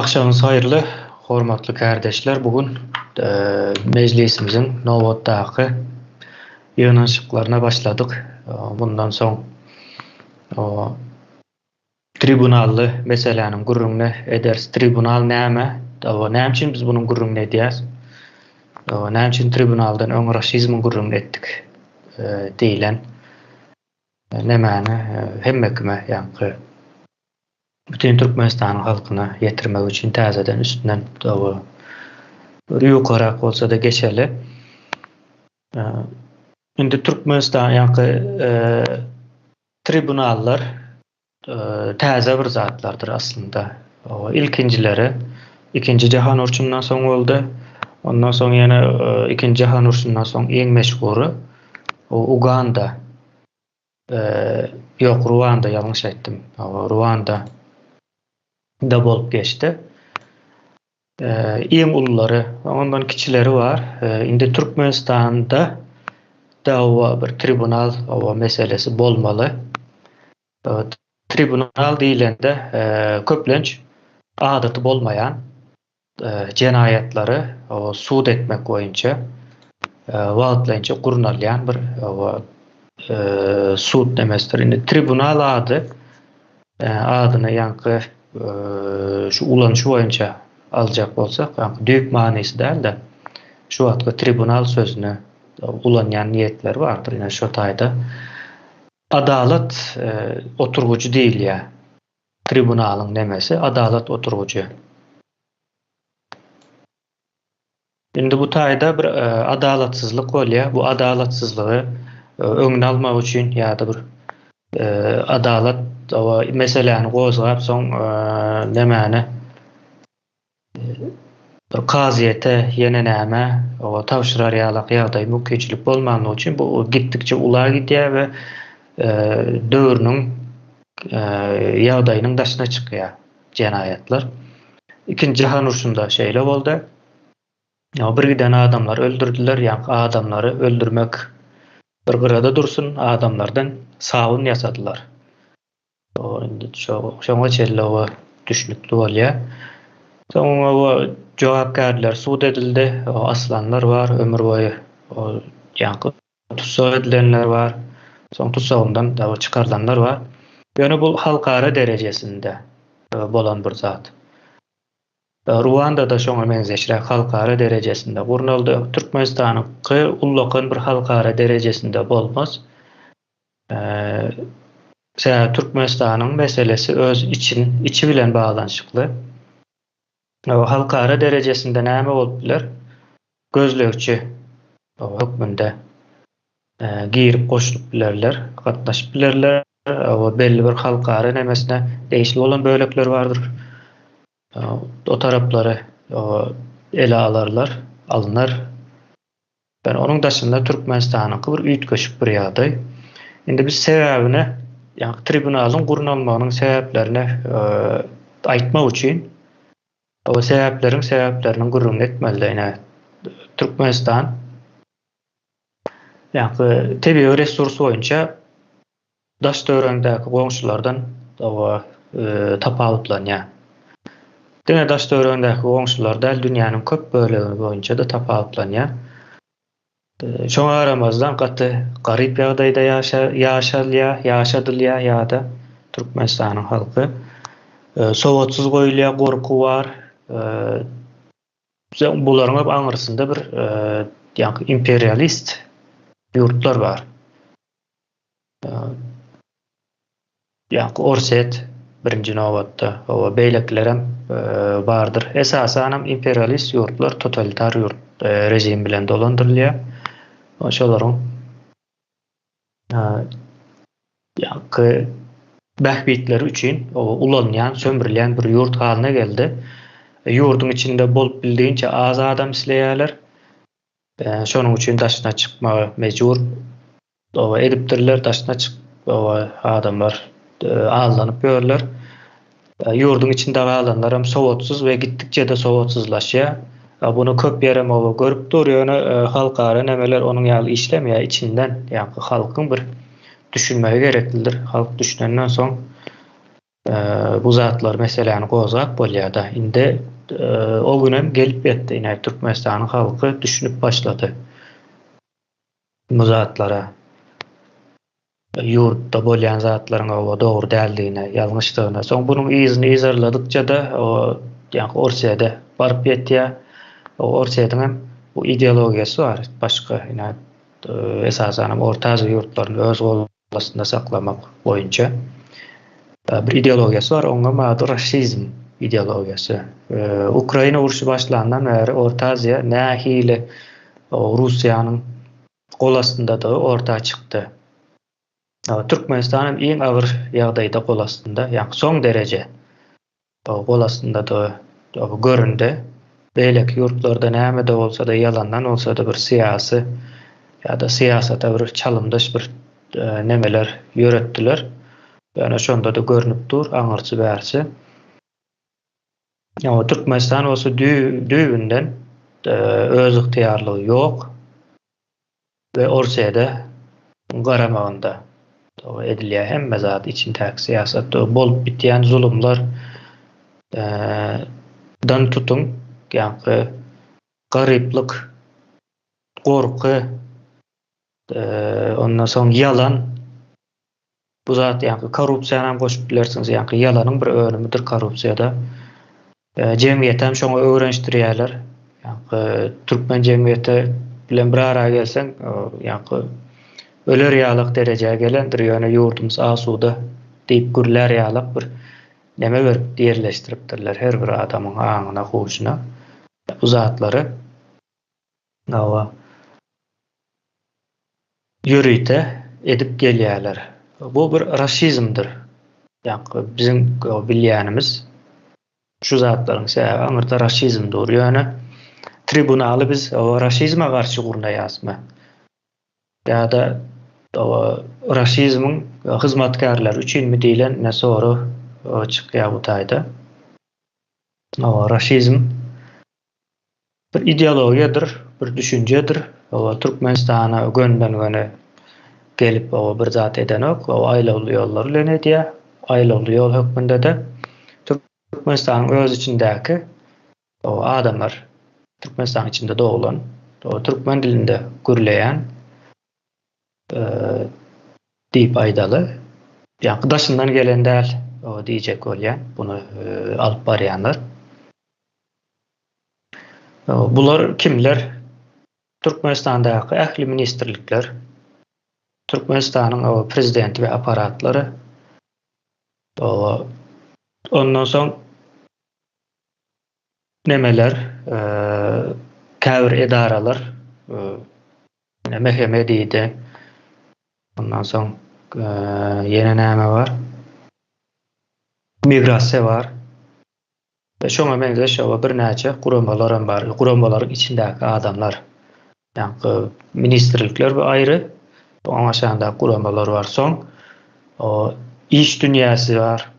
Agşamyňyz haýyrly, hormatly kärdeşler! Bu gün mejlisimiziň nobatdaky ýygnanyşyklaryna başladyk. Mundan soň tribunally meseläniň gürrüňini ederis. Tribunal näme? Näme üçin biz munuň gürrüňini edýäris? Näme üçin tribunaldan öň raşizmiň gürrüňini etdik diýlen nemäni hemme kime ýaňky bütin Türkmenistanyň halkyna ýetirmek üçin täzeden üstünden bir ýukarak bolsa-da geçeli. Indi Türkmenistan ýaňky tribunallar täze bir zatlardyr aslynda. Ilkinjileri Ikinji jahan urşundan soň boldy. Ondan soň ýene Ikinji jahan urşundan soň iň meşhury Uganda Ýok, Ruanda ýalňyş aýtdym. Ruanda da bolup geçdi. Iň ululary, ondan kiçileri bar. Indi Türkmenistanda da bir tribunal meselesi bolmaly. Tribunal diýlende köplenç adaty bolmaýan jenaýatlary sud etmek boýunça wagtlaýynça gurnalýan bir sud nemesidir. Indi tribunal ady adyny ýaňky şu ulanyşy boýunça aljak bolsak, ýaňky düýp manysy däl-de, şu wagtky tribunal sözüni ulanýan niýetleri bardyr. Ine şo taýda adalat oturgyjy diýilýär. Tribunalyň nemesi adalat oturgyjy. Indi bu taýda bir adalatsyzlyk bolýar. Bu adalatsyzlygy öňüni almak üçin ýa-da bir adalat meseläni gozgap soň nemäni bir kazyýete ýene näme tabşyrar ýalak ýagdaý mümkinçilik bolmanlygy üçin bu gitdikçe ula gidýär we döwrüniň ýagdaýynyň daşyna çykýar jenaýatlar. Ikinji jahan urşunda şeýle boldy. Bir giden adamlary öldürdiler, ýaňky adamlary öldürmek bir gyrada dursun, adamlardan sabyn ýasadylar. Indi şoňa çenli oba düşnükli bolýar. Soň oba jogapkärler sud edildi. Aslanlar bar, ömür boýy ýaňky tussag edilenler bar. Soň tussagyndan dagy çykarylanlar bar. Ýöne bu halkara derejesinde bolan bir zat. Ruanda-da şoňa meňzeşräk halkara derejesinde gurnaldy. Türkmenistanyňky ullakan bir halkara derejesinde bolmaz. Sebäbi Türkmenistanyň meselesi öz için, içi bilen baglanyşykly. Halkara derejesinde näme bolup biler? Gözlegçi hökmünde girip goşulyp bilerler, gatnaşyp bilerler. Belli bir halkara nemesine degişli bolan bölekler bardyr. O taraplary ele alarlar, alynar. Ýöne onuň daşynda Türkmenistanyňky bir üýtgeşik bir ýagdaý. Indi biz sebäbini, ýagny tribunalyň gurnalmagynyň sebäplerini aýtmak üçin o sebäpleriň sebäpleriniň gürrüňini etmeli-de. Ine, Türkmenistan ýagny tebigy resurs boýunça daş-töweregindäki goňşulardan tapawutlanýar. Diňe daş-töweregindäki goňşular däl, dünýäniň köp bölegi boýunça-da tapawutlanýar. Şoňa garamazdan gaty garyp ýagdaýda ýaşalýar, ýaşadylýar ýa-da Türkmenistanyň halky. Sowatsyz goýulýar, gorky bar. Bularyň hem aňyrsynda bir ýaňky imperialist ýurtlar bar. Ýaňky Orsýet birinji nobatda, hawa, beýlekilerem bardyr. Esasanam imperialist ýurtlar totalitar ýurt režim bilen dolandyrylýar. Şolaryň ýaňky bähbitleri üçin ulanýan, sömrülýän bir ýurt halyna geldi. Ýurduň içinde bolup bildigiçe az adam isleýärler. Şonuň üçin daşyna çykmaga mejbur Oba edipdirler, daşyna çykyp oba adamlar aldanyp ýörler. Ýurduň içinde galanlaram sowatsyz we gitdikçe-de sowatsyzlaşýar. Buny köp ýerem oba görüp dur, ýöne halkara nemeler onuň ýaly işlemeýär, içinden, ýaňky halkyň bir düşünmegi gereklidir. Halk düşünenden soň. Bu zatlar meseläni gozgap bolýar-da. Indi o günem gelip ýetdi. Ine, Türkmenistanyň halky düşünip başlady bu zatlara. Ýurtda bolýan zatlaryň oba dogry däldigine, ýalňyşdygyna. Soň bunuň yzyny yzarladykça-da, o ýaňky Orsýede baryp ýetýär. O Orsýetiň hem bu ideologiýasy bar, başga ine esasanam Orta Aziýa ýurtlaryny öz gol astynda saklamak boýunça bir ideologiýasy bar, onuň ady raşizm ideologiýasy. Ukraina urşy başlandan bäri Orta Aziýa nähili Russiýanyň gol astyndadygy orta çykdy. Türkmenistan hem iň agyr ýagdaýda gol astynda, ýagny soň dereje gol astyndadygy göründi. Beýleki ýurtlarda näme-de bolsa-da, ýalandan bolsa-da bir syýasy ýa-da syýasata bir çalymdaş bir nemeler ýöretdiler. Ýöne şonda-da görnüp dur, aňyrsy-bärsi. Türkmenistan bolsa düýbünden özygtyýarlygy ýok we Orsýede garamagynda edilýär hemme zat içindäki syýasat bolup bitýän zulumlar dan tutuň ýaňky garyplyk gorky ondan soň ýalan Bu zat ýaňky korrupsiýany hem goşup bilersiňiz, ýaňky ýalanyň bir önümidir korrupsiýada. Jemgyýeti hem şoňa öwrenişdirýärler. Ýaňky türkmen jemgyýeti bilen bir ara gelseň, ýaňky öler ýalak derejä gelendir, ýöne ýurdumyz asuda diýip gürlär ýalak bir neme berip ýerleşdiripdirler her bir adamyň aňyna, huşuna. Bu zatlary Hawa. Ýörite edip gelýärler. Bu bir rasizmdir. Ýaňky biziň bilýänimiz şu zatlaryň sebäbi aňyrda rasizm dur. Ýöne tribunaly biz rasizme garşy gurnaýasmy? Ýa-da rasizmiň hyzmatkärleri üçinmi diýlen ne sorag çykýar bu taýda. Rasizm Bir ideologiýadyr, bir düşünjedir. Oba Türkmenistana gönden-göni gelip oba bir zat edenok. Oba aýlawly ýollar bilen edýär. Aýlawly ýol hökmünde-de Türkmenistanyň öz içindäki oba adamlar, Türkmenistanyň içinde doglan, oba türkmen dilinde gürleýän diýip aýdaly. Ýa daşyndan gelen däl diýjek bolýan buny alyp barýanlar. Bular kimler? Türkmenistandaky ähli ministrlikler, Türkmenistanyň prezidenti we apparatlary, ondan soň nemeler, käbir edaralar, MHM diýdi, ondan soň ýene näme bar? Migrasiýa bar. We şoňa meňzeş hawa birnäçe guramalar hem bar. Guramalaryň içindäki adamlar. Ýaňky ministrlikler bir aýry, oň aşagyndaky guramalar bar. Soň o iş dünýäsi bar.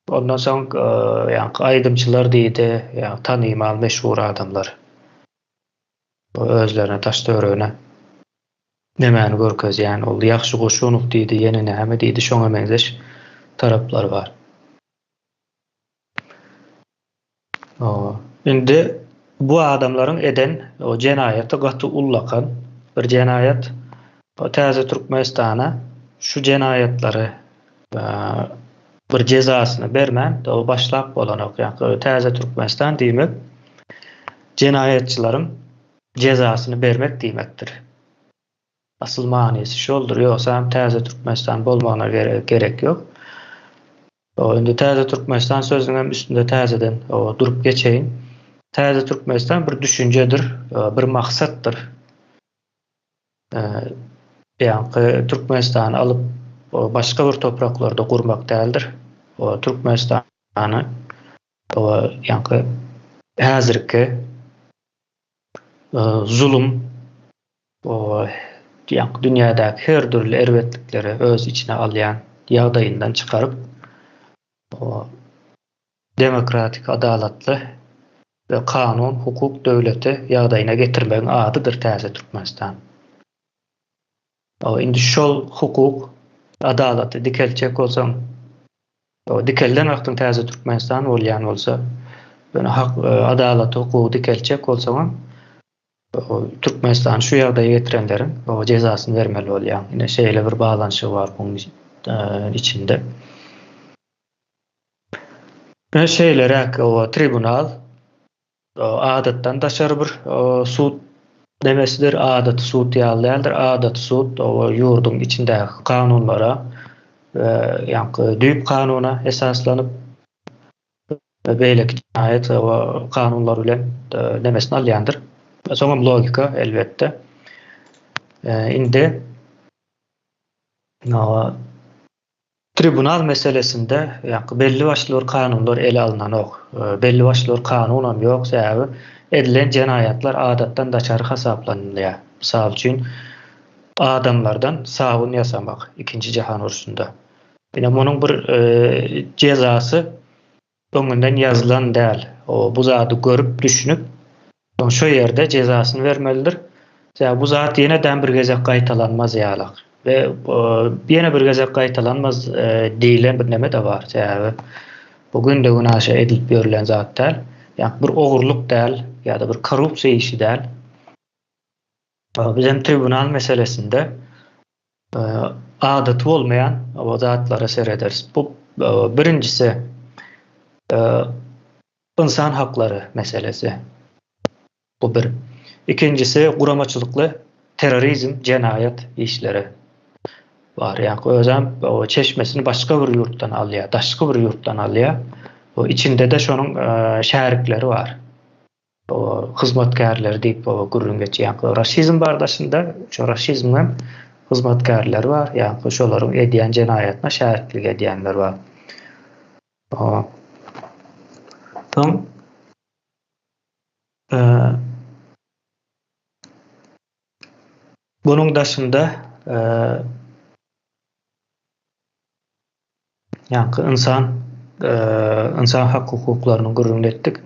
Ondan soň ýaňky aýdymçylar diýdi, ýa tanymal meşhur adamlar. Özlerine daş-töweregine Nemäni görkezýän ol Ýagşy Goşunow diýdi, ýene näme diýdi, şoňa meňzeş taraplar bar. Indi bu adamlaryň eden o jenaýaty gaty ullakan bir jenaýat. O täze Türkmenistana şu jenaýatlary bir jezasyny bermän o başlap bolanok. Ýa täze Türkmenistan diýmek jenaýatçylaryň jezasyny bermek diýmekdir. Asyl manysy şoldur. Ýogsam täze Türkmenistan bolmagyna gerek ýok. Indi täze Türkmenistan sözüniň hem üstünde täzeden durup geçeýin. Täze Türkmenistan bir düşünjedir, bir maksatdyr. Ýaňky Türkmenistany alyp başga bir topraklarda gurmak däldir. Türkmenistany ýaňky häzirki zulum ýaňky dünýädäki her dürli erbetlikleri öz içine alýan ýagdaýyndan çykaryp, demokratik, adalatly we kanun, hukuk döwleti ýagdaýyna getirmegiň adydyr täze Türkmenistan. Indi şol hukuk, adalaty dikeltjek bolsaň. Dikelden wagtyň täze Türkmenistan bolýan bolsa, ýöne hak, adalaty, hukugy dikeltjek bolsaňam, Türkmenistany şu ýagdaýa getirenleriň jezasyny bermeli bolýaň. Ine şeýle bir baglanyşygy bar buň içinde. Ine şeýleräk o tribunal adatdan daşary bir sud nemesidir, adaty sud ýaly däldir. Adaty sud o ýurduň içindäki kanunlara we ýaňky düýp kanuna esaslanyp we beýleki jenaýat kanunlar bilen nemesini alýandyr. Soňam logika elbetde. Indi Tribunal meselesinde ýaňky belli başly bir kanunlar ele alnanok. Belli başly bir kanunam ýok, sebäbi edilen jenaýatlar adatdan daşary hasaplanylýar. Mysal üçin, adamlardan sabyn ýasamak ikinji jahan urşunda. Ine munuň bir jezasy öňünden ýazylan däl. O bu zady görüp, düşünip, soň şo ýerde jezasyny bermelidir. Sebäbi bu zat ýene-de bir gezek gaýtalanmaz ýalak. We ýene bir gezek gaýtalanmaz diýlen bir neme-de bar. Sebäbi bu günde-günaşa edilip ýörülen zat däl. Ýa bir ogurlyk däl, ýa-da bir korrupsiýa işi däl. Bizem tribunal meselesinde adaty bolmaýan zatlara serederis. Bu birinjisi ynsan haklary meselesi. Bu bir. Ikinjisi guramaçylykly terrorizm, jenaýat işleri bar. Ýa özem o çeşmesini başga bir ýurtdan alýar, daşky bir ýurtdan alýar. O içinde-de şonuň şärikleri bar. Hyzmatkärleri diýip gürrüň geçýär. Ýaňky rasizm bar daşynda, şo rasizmiň hem hyzmatkärleri bar. Ýaňky şolaryň edýän jenaýatyna şäriklik edýänler bar. Soň bunuň daşynda Ýaňky ynsan ynsan hak-hukuklaryny gürrüňini etdik.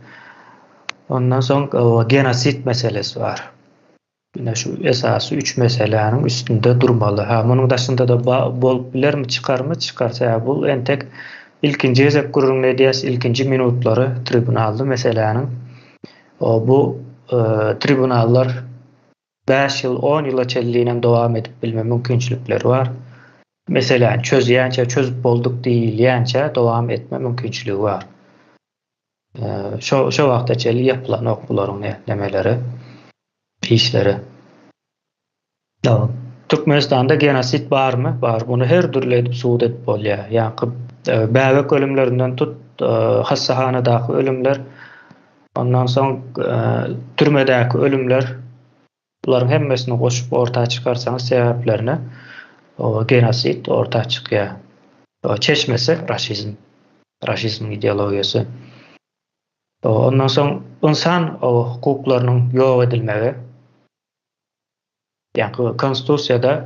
Ondan soň genosid meselesi bar. Ine şu esasy üç meseläniň üstünde durmaly. Ha, munuň daşynda-da bolup bilermi, çykarmy? Çykar. Sebäbi bu entek ilkinji gezek gürrüňini edýäs, ilkinji minutlary tribunalda meseläniň. Bu tribunallar 5 ýyl, 10 ýyla çenlinem dowam edip bilme mümkinçilikleri bar. Meseläni çözýänçä, çözüp bolduk diýilýänçä dowam etme mümkinçiligi bar. Şo şo wagta çenli ýapylanok bularyň nemeleri, işleri. Türkmenistanda genosid barmy? Bar. Muny her dürli edip subut edip bolýar. Ýaňky bäbek ölümlerinden tut, hassahanadaky ölümler, Ondan soň türmedäki ölümler bularyň hemmesini goşup orta çykarsaňyz sebäplerini o genosid orta çykýar. O çeşmesi raşizm. Raşizm ideologiýasy. Ondan soň ynsan o hukuklarynyň ýok edilmegi. Ýa konstitusiýada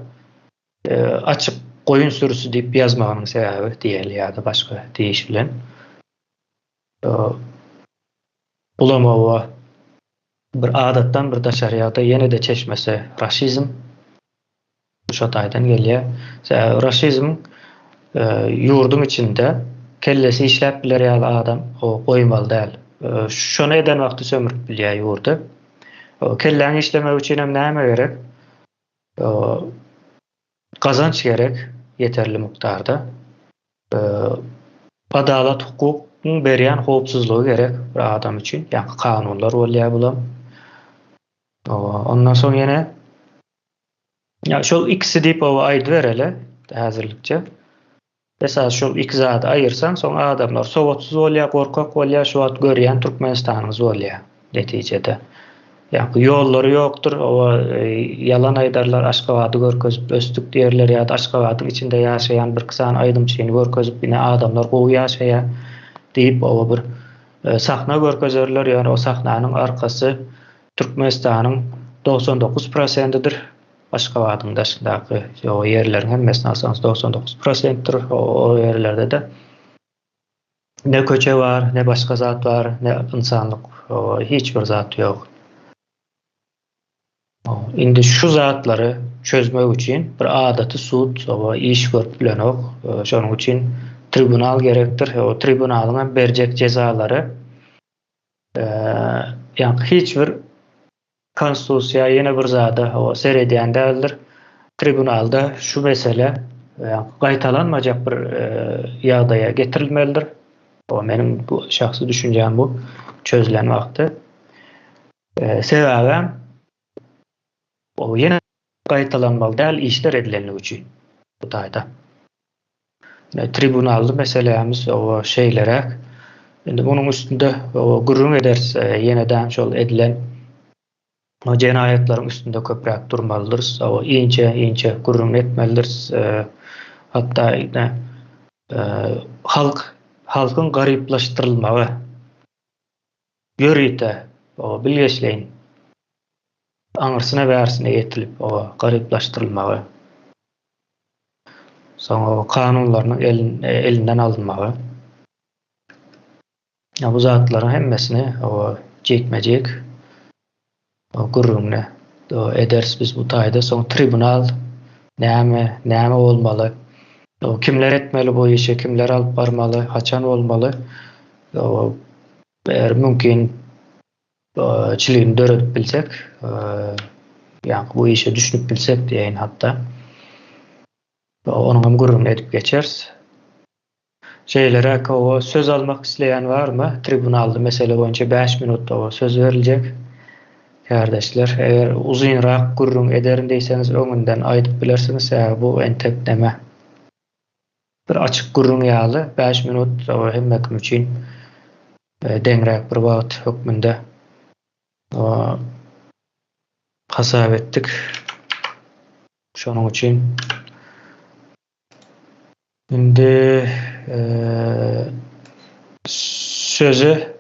açyk goýun sürüsi diýip ýazmagynyň sebäbi diýeli ýa-da başga diýiş bilen. Bulam oba bir adatdan bir daşary ýagdaý ýene-de çeşmesi raşizm. Şo taýdan gelýär. Sebäbi raşizm ýurduň içinde kellesi işläp biler ýaly adam goýmaly däl. Şony eden wagty sömürip bilýär ýurdy. Kelläň işlemegi üçin hem näme gerek? Gazanç gerek ýeterli mukdarda. Adalat hukugyň berýän howpsuzlygy gerek bir adam üçin. Ýa kanunlar bolýar bulam. Ondan soň ýene ýa şol ikisi diýip oba aýdybereli häzirlikçe. Esasy şol iki zady aýyrsaň, soň adamlar sowatsyz bolýar, gorkak bolýar, şu wagt görýän Türkmenistanyňyz bolýar netijede. Ýa-da ýollary ýokdur, oba ýalan aýdarlar, Aşgabady görkezip ösdük diýerler ýa-da Aşgabadyň içinde ýaşaýan birki sany aýdymçyny görkezip ine adamlar gowy ýaşaýar diýip oba bir sahna görkezerler, ýöne o sahnanyň arkasy Türkmenistanyň 99 prosendidir. Aşgabadyň daşyndaky o ýerleriň hemmesini alsaňyz 99 prosentdir. O ýerlerde-de ne köçe bar, ne başga zat bar, ne ynsanlyk, hiç bir zat ýok. Indi şu zatlary çözmek üçin bir adaty sud iş görüp bilenok. Şonuň üçin Tribunal gerekdir. O tribunalyň hem berjek jezalary ýa hiç bir konstitusiýa ýene bir zada o seredýän däldir. Tribunalda şu mesele gaýtalanmajak bir ýagdaýa getirilmelidir. O meniň bu şahsy düşünjäm bu çözülen wagty. Sebäbi o ýene gaýtalanmaly däl işler edilenligi üçin bu taýda. Tribunally meselämiz o şeýleräk. Indi munuň üstünde gürrüň ederis. Ýene-de şol edilen jenaýatlaryň üstünde köpräk durmalydyrys. O inçe inçe gürrüň etmelidiris. Hatda ine halk halkyň garyplaşdyrylmagy ýörite o bilgeşleýin aňyrsyna bärsine ýetilip o garyplaşdyrylmagy. Soň o kanunlarynyň elinden alynmagy. Ýa bu zatlaryň hemmesini o jikme-jik gürrüňini ederis biz bu taýda. Soň tribunal näme, näme bolmaly? O kimler etmeli bu işi, kimler alyp barmaly, haçan bolmaly? O eger mümkin çiligini döredip bilsek, ýa bu işe düşünip bilsek diýeýin hatda. Onuň hem gürrüňini edip geçeris. Şeýleräk oba söz almak isleýän barmy? Tribunalda mesele boýunça 5 minut oba söz beriljek. Kärdeşler, eger uzynrak gürrüň ederin diýseňiz öňünden aýdyp bilersiňiz, sebäbi bu entek neme. Bir açyk gürrüň ýaly 5 minut hemme kim üçin deňräk bir wagt hökmünde hasap etdik. Şonuň üçin indi sözi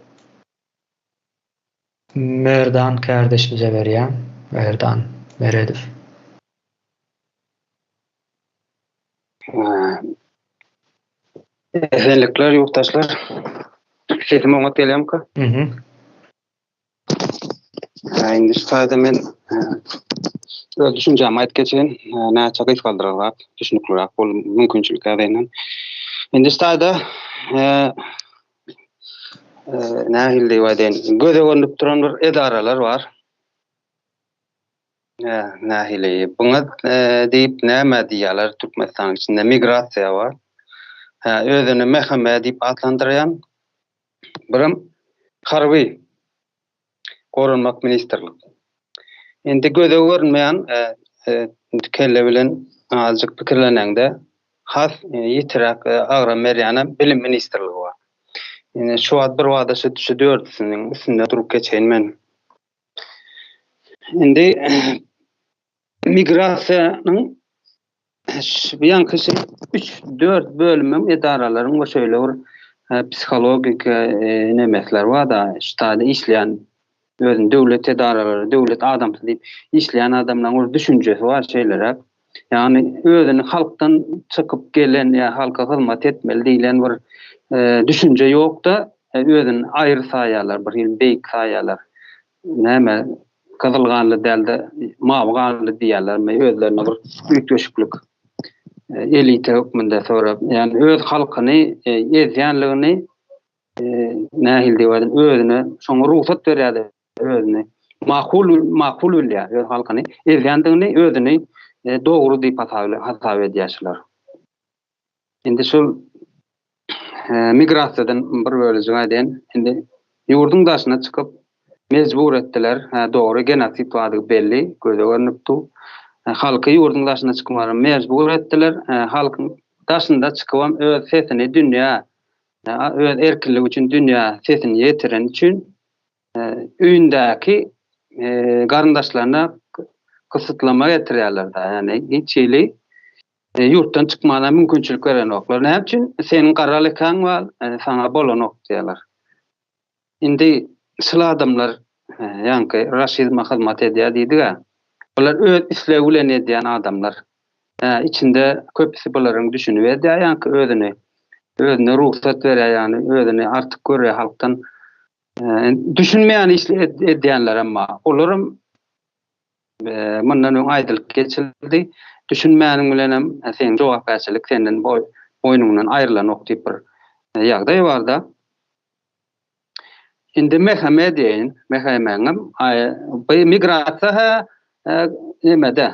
Merdan kärdeşimize berýän. Merdan Meredow. Esenlikler ýurtdaşlar. Sesim oňat gelýärmika? Mhm. Indi şu taýda men öz düşünjämi aýdyp geçeýin. Näçe gysgaldyrarak, düşünikliräk bol mümkinçilik ýagdaýyndan. Indi şu taýda nähili diýip aýdaýyn, göze görnüp duran bir edaralar bar. Nähili? Buňa diýip näme diýýärler Türkmenistanyň içinde migrasiýa bar. Hä, özüni MHM diýip atlandyrýan birem harby goranmak ministrlik. Indi göze görünmeýän kelle bilen azjyk pikirleneňde has ýitiräk agram berýänem bilim ministrligi bar. Indi şu wagt bir bada şu dördüsiniň üstünde durup geçeýin men. Indi migrasiýanyň bu ýaňky şu 3-4 bölümiň edaralaryň we şeýle bir psihologik nemesler bar-da, şu taýda işleýän özüni döwlet edaralary, döwlet adamsy diýip işleýän adamlaryň bir düşünjesi bar şeýleräk. Ýagny özüni halkdan çykyp gelen ýa halka hyzmat etmeli diýlen bir düşünje ýok-da, özüni aýry saýýarlar, bir hili beýik saýýarlar. Näme, gyzyl ganly däl-de, mawy ganly diýýärlermi, özlerine bir üýtgeşiklik elita hökmünde sorap, ýagny öz halkyny ezýänligini nähili diýip aýdym, özüne şoňa rugsat berýärdi. özüni makul makul bilýär, öz halkyny ezýändigini özüni e, dogry diýip hasap hasap edýär şular. Indi şul e, migrasiýadan bir bölejik aýdaýyn. Indi ýurduň daşyna çykyp mejbur etdiler. Hä, dogry genosid bardygy belli, göze görnüp dur. E, halky ýurduň daşyna çykmaga mejbur etdiler. E, halkyň daşynda çykybam öz sesini dünýä, e, öz erkinligi üçin dünýä sesini ýetiren üçin öýündäki garyndaşlaryna gysytlama getirýärler-de. Ýagny hiç hili ýurtdan çykmana mümkinçilik berenoklar. Näme üçin? Seniň gara lekaň bar, saňa bolanok diýýärler. Indi şul adamlar ýaňky raşizme hyzmat edýär diýdik-ä. Bular öz islegi bilen edýän adamlar. Içinde köpüsi bularyň düşünip edýär ýaňky özüni. Özüne rugsat berýär ýagny özüni artyk görýär halkdan. Düşünmeýän iş edýänlerem bar. Olaram mundan öň aýdylyp geçildi. Düşünmäniň bilenem seň jogapkärçilik senden boý. boýnuňdan aýrylanok diýip bir ýagdaý bar-da. Indi MHM diýeýin, MHM-iň bu migrasiýa hä nemede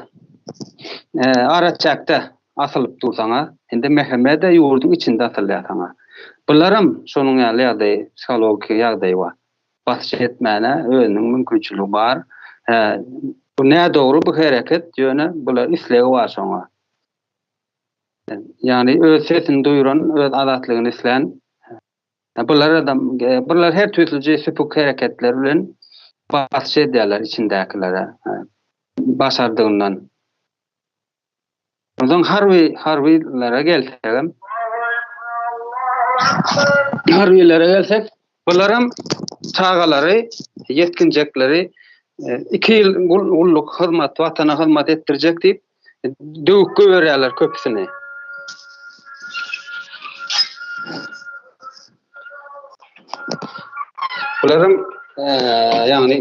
araçäkde asylyp dur saňa. Indi MHM-de ýurduň içinde asylýar saňa. Bularam şonuň ýaly ýagdaý, psihologiki ýagdaý bar. Basyş etmäne özüniň mümkinçiligi bar. Hä, bu nädogry bu hereket, ýöne bular islegi bar şoňa. Ýagny öz sesini duýuran, öz azatlygyny islän Bular adam, bular her tüýslüje süpük hereketler bilen basyş edýärler içindäkilere. Başardygyndan. Onsoň harby, harbylara gelsegem, harbylere gelsek, bularam çagalary, ýetginjekleri iki ýyl gulluk, hyzmat, watana hyzmat etdirjek diýip, Döwüp goýberýärler köpüsini. Bularam ýagny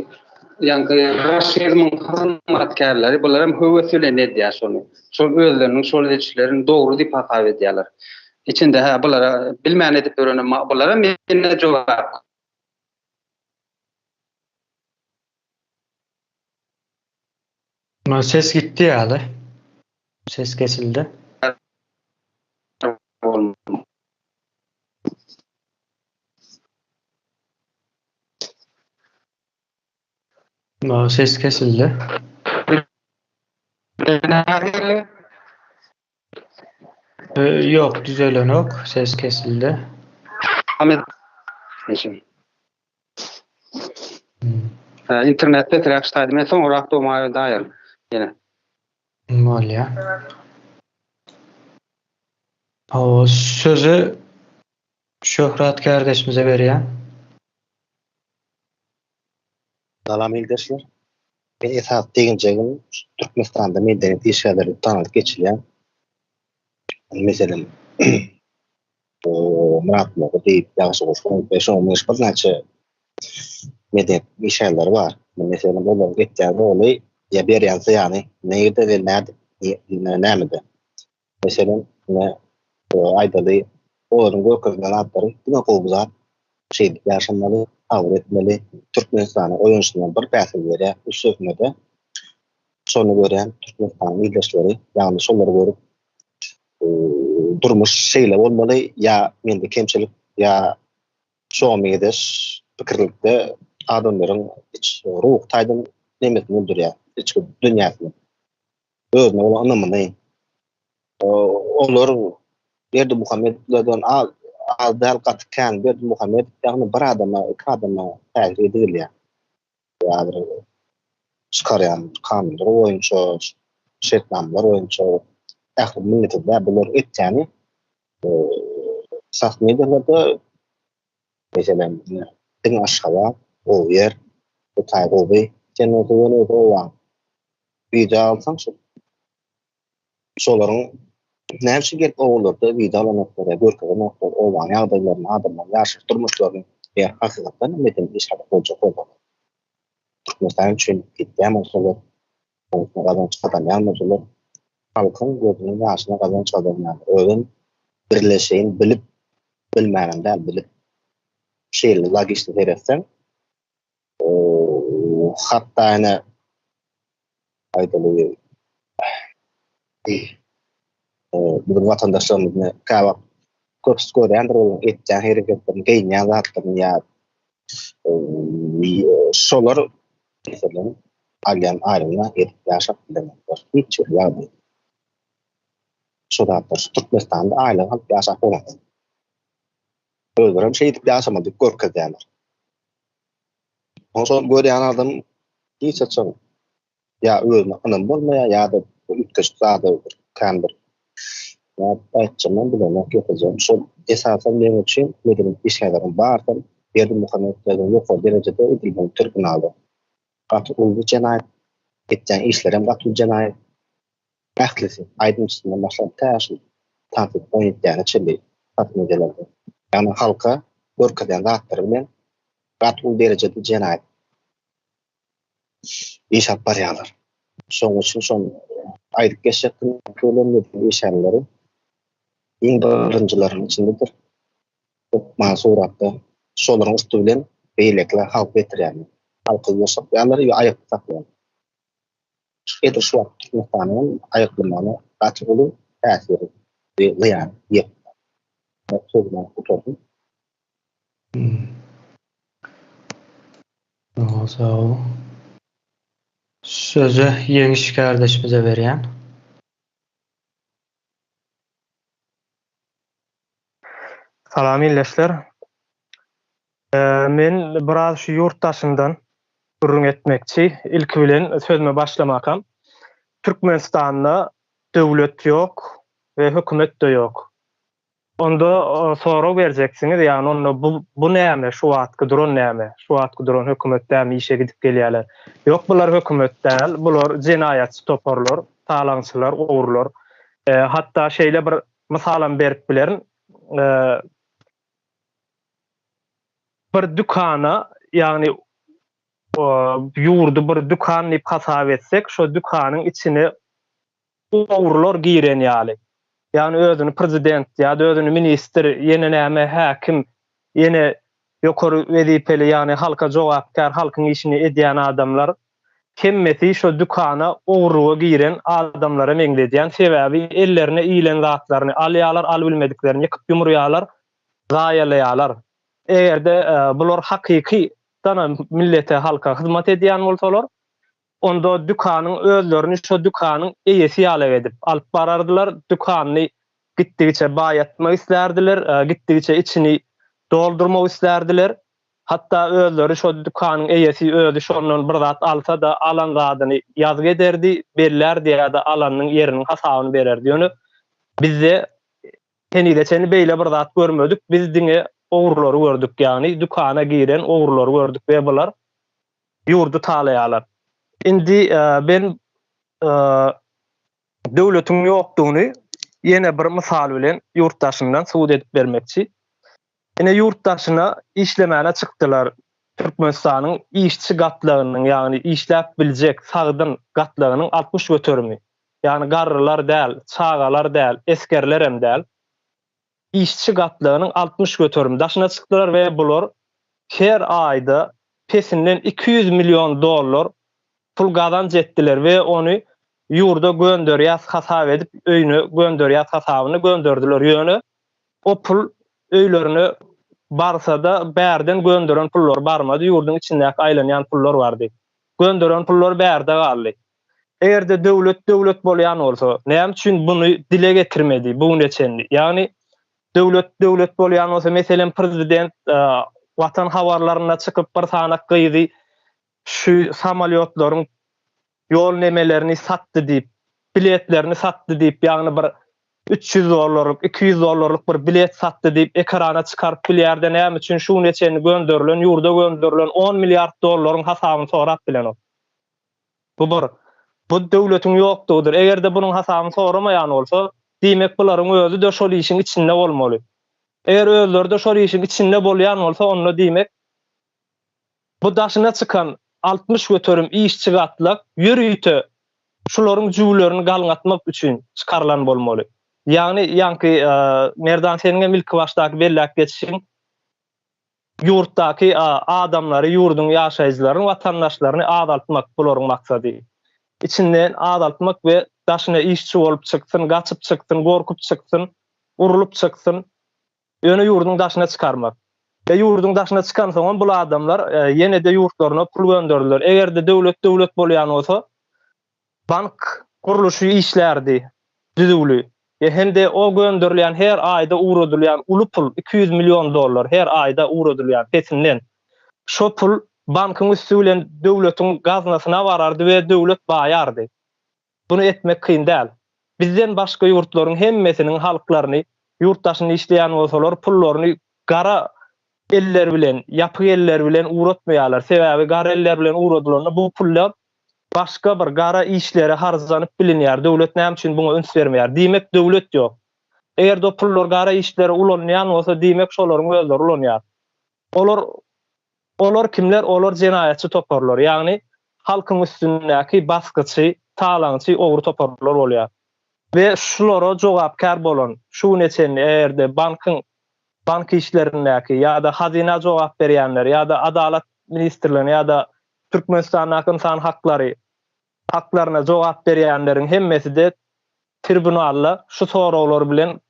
ýaňky raşizmiň hyzmatkärleri bularam höwes bilen edýär şony. Şol özleriniň şol edişlerini dogry diýip hasap edýärler. Içinde hä bulara bilmän edip ýörenem bularam ýene jogap. Ses gitdi ýaly. Ses kesildi. Ses kesildi. Ýok, düzelenok, ses kesildi. Internet pesräk ştaýdy. Men soňrak domaýa daýar. Ýene. Bolýa. O sözü Şöhrat kardeşimize berýän. Salam ildeşler. Men esasy deginjegim Türkmenistanda medeniýet işgärleri tanalyp geçilýär. Meselem, Myrat Mogy diýip, Ýagşy Gurban we şoňa meňzeş birnäçe medeniýet işgärleri bar. Meselem, olaryň etýän roly ýa berýän zyýany nirde we nädip, nämede? Meselem, ine, aýdaly, olaryň görkezýän zatlary diňe gowy zat, şeýdip ýaşamaly, sabyr etmeli, Türkmenistanyň oýanyşyndan bir päsgel berýär, üstesine-de şony görýän Türkmenistanyň ildeşleri, ýagny şolary görüp, durmuş şeýle bolmaly ýa mende kemçilik ýa şoňa meňzeş pikirlikde adamlaryň iç ruhy taýdan nemesini öldürýär, içki dünýäsini. Özüne bolan ynamyny. Olar Berdimuhamedowlardan az az däl gaty kän Berdimuhamedow ýagny bir adama, iki adama täsir edibilýär. Häzir çykarýan kanunlar boýunça, şertnamalar boýunça ähli millete däl bular etýäni sas medialarda meselem diňe Aşgabat gowy ýer, bu taý gowy, sen bolsa ýöne obaň wideo alsaň şu şolaryň näme üçin gelip obalarda wideo alanoklar ýa görkezenoklar obanyň ýagdaýlaryny, adamlaryň ýaşaýyş durmuşlaryny eger hakykatdan hem medeni iş alyp boljak bolsalar. Türkmenistan üçin etýän bolsalar, oňa gazanç gazanýan bolsalar, halkyň gözüniň ýaşyna gazanç gazanýarlar. Özem birleşeýin bilip, bilmänem däl, bilip. Şeýle logiçni seretseň, hatda ene aýdaly biziň watandaşlarymyz ine käwagt köpüsi görýändir olaryň etýän hereketlerini, geýinýän zatlaryny ýa şolar meselem alýan aýlygyna edip ýaşap bilenoklar. Hiç bir ýagdaýda. Şo zatlar şu Türkmenistanda aýlyk alyp ýaşap bolanok. Özlerem şeýdip ýaşamaly diýip görkezýärler. Onsoň görýän adam hiç haçan ýa özüne ynam bolmaýar ýa-da bu üýtgeşik zada bir kän bir nädip aýtjagymam bilemok ýokaljagym. Şol esasan meň üçin medeniýet işgärleriň barysam Berdimuhamedowdan ýokary derejede edilmeli tribunala. Gaty uly jenaýat, etýän işlerem gaty uly jenaýat. Ählisi, aýdymçysyndan başlap tä şu tans edip oýnatýana çenli sas medialarda. Ýagny halka görkezýän zatlary bilen gaty uly derejede jenaýat iş alyp barýarlar. Şonuň üçin şony aýdyp geçjekdim. Kölen medeni işgärleri. Iň birinjileriň içindedir. Hökman suratda şolaryň üsti bilen beýlekiler halk getirýärler. Halky ýuwaşatýarlar we aýakda saklaýarlar. Edil şu wagt Türkmenistanyň hem aýaklamagyna gaty uly täsiri we zyýany ýetdi. Sözümi gutardym. Sag bol. Sözi Ýeňiş kardeşimize berýän. Salam ildeşler. Men biraz şu ýurt daşyndan gürrüň etmekçi. Ilki bilen sözüme başlamakam Türkmenistanda döwlet ýok we hökümet-de ýok. Onda sorag berjeksiňiz, ýagny onda bu bu näme, şu wagtky duran näme? Şu wagtky duran hökümet dälmi işe gidip gelýärler? Ýok bular hökümet däl, bular jenaýatçy toparlar, talaňçylar, ogrular. Hatda şeýle bir mysalam berip bilerin. Bir dükana, ýagny ýurdy bir dükan diýip hasap etsek, şo dükanyň içine ogrular giren ýaly. Ýagny özüni prezident ýa-da özüni ministr, ýene näme häkim, ýene ýokary wezipeli, ýagny halka jogapkär, halkyň işini edýän adamlar hemmesi şo dükana ogurlyga giren adamlara meňzedýän. Sebäbi ellerine ilen zatlaryny alýarlar, alybilmediklerini ýykyp-ýumurýarlar, zaýalaýarlar. Eger-de bular hakykydanam millete, halka hyzmat edýän bolsalar, onda dükanyň özlerini şo dükanyň eýesi ýalak edip alyp barardylar, dükanyny gitdigiçe baýatmak islärdiler, gitdigiçe içini doldurmak islärdiler. Hatda özleri şo dükanyň eýesi özi şondan bir zat alsa-da, alan zadyny ýazgy ederdi, bellärdi ýa-da alanynyň ýeriniň hasabyny bererdi. Ýöne bizde henize çenli beýle bir zat görmedik, biz diňe ogrulary gördük, ýagny dükana giren ogrulary gördük we bular ýurdy talaýarlar. Indi ben döwletiň ýokdugyny ýene bir mysal bilen ýurt daşyndan subut edip bermekçi. Ine ýurt daşyna işlemäne çykdylar Türkmenistanyň işçi gatlagynyň ýagny işläp biljek sagdyn gatlagynyň 60 göterimi. Ýagny garrylar däl, çagalar däl, esgerlerem däl. Işçi gatlagynyň 60 göterimi daşyna çykdylar we bular her aýda pesinden 200 million dollar pul gazanç etdiler we ony ýurda gönderýäs hasap edip öýüne gönderýäs hasabyny gönderdiler ýöne o pul öýlerine barsada bärden gönderen pullary barmady ýurduň içindäki aýlanýan pullar bardy gönderen pullar bärde galdy Eger-de döwlet döwlet bolýan bolsa, näme üçin buny dile getirmedi bu güne çenli? Ýagny döwlet döwlet bolýan bolsa, meselem prezident Watan habarlarynda çykyp bir sanak gyzy şu samolýotlaryň ýol nemelerini satdy diýip, biletlerini satdy diýip, ýagny bir 300 dollarlyk, 200 dollarlyk bir bilet satdy diýip ekrana çykaryp bilýärde näme üçin şu güne çenli gönderilen, ýurda gönderilen 10 milliard dollaryň hasabyny sorap bilenok. Bu bir. Bu döwletiň ýokdugydyr. Eger-de bunuň hasabyny soramaýan bolsa, diýmek bularyň özi-de şol işiň içinde bolmaly. Eger özleri-de şol işiň içinde bolýan bolsa, onda diýmek, bu daşyna çykan 60% işçi gatlak ýörite şularyň jübülerini galňatmak üçin çykarylan bolmaly. Ýagny, ýaňky Merdan seniňem ilki başdaky belläp geçişiň, Ýurtdaky adamlary, ýurduň ýaşaýjylaryny, watandaşlaryny azaltmak bularyň maksady. Içinden azaltmak we daşyna işçi bolup çyksyn, gaçyp çyksyn, gorkup çyksyn, urlup çyksyn, ýöne ýurduň daşyna çykarmak. We ýurduň daşyna çykansoňam bul adamlar ýene-de ýurtlaryna pul gönderdiler. Eger-de döwlet döwlet bolýan bolsa, bank gurluşy işlärdi düzüwli we hem-de o gönderilýän her aýda ugradylýan uly pul 200 million dollar her aýda ugradylýan pesinden şo pul bankyň üsti bilen döwletiň gaznasyna barardy we döwlet baýardy. Buny etmek kyn däl. Bizden başga ýurtlaryň hemmesiniň halklaryny ýurt daşynda işleýän bolsalar pullaryny gara eller bilen, ýapyk eller bilen ugratmaýarlar. Sebäbi gara eller bilen ugradylanda bu pullar başga bir gara işlere harjanyp bilinýär. Döwlet näme üçin buňa üns bermeýär? Diýmek döwlet ýok. Eger-de o pullar gara işlere ulanylýan bolsa, diýmek şolaryň özleri ulanýar. Olar olar kimler? Olar jenaýatçy toparlar. Ýagny halkyň üstündäki basgyçy, talaňçy, ogry toparlar bolýar. We şulara jogapkär bolan şu güne çenli eger-de bankyň bank işlerindäki ýa-da hazyna jogap berýänler ýa-da Adalat ministrligine ýa-da Türkmenistandaky ynsan haklary haklaryna jogap berýänleriň hemmesi-de tribunalda şu soraglar bilen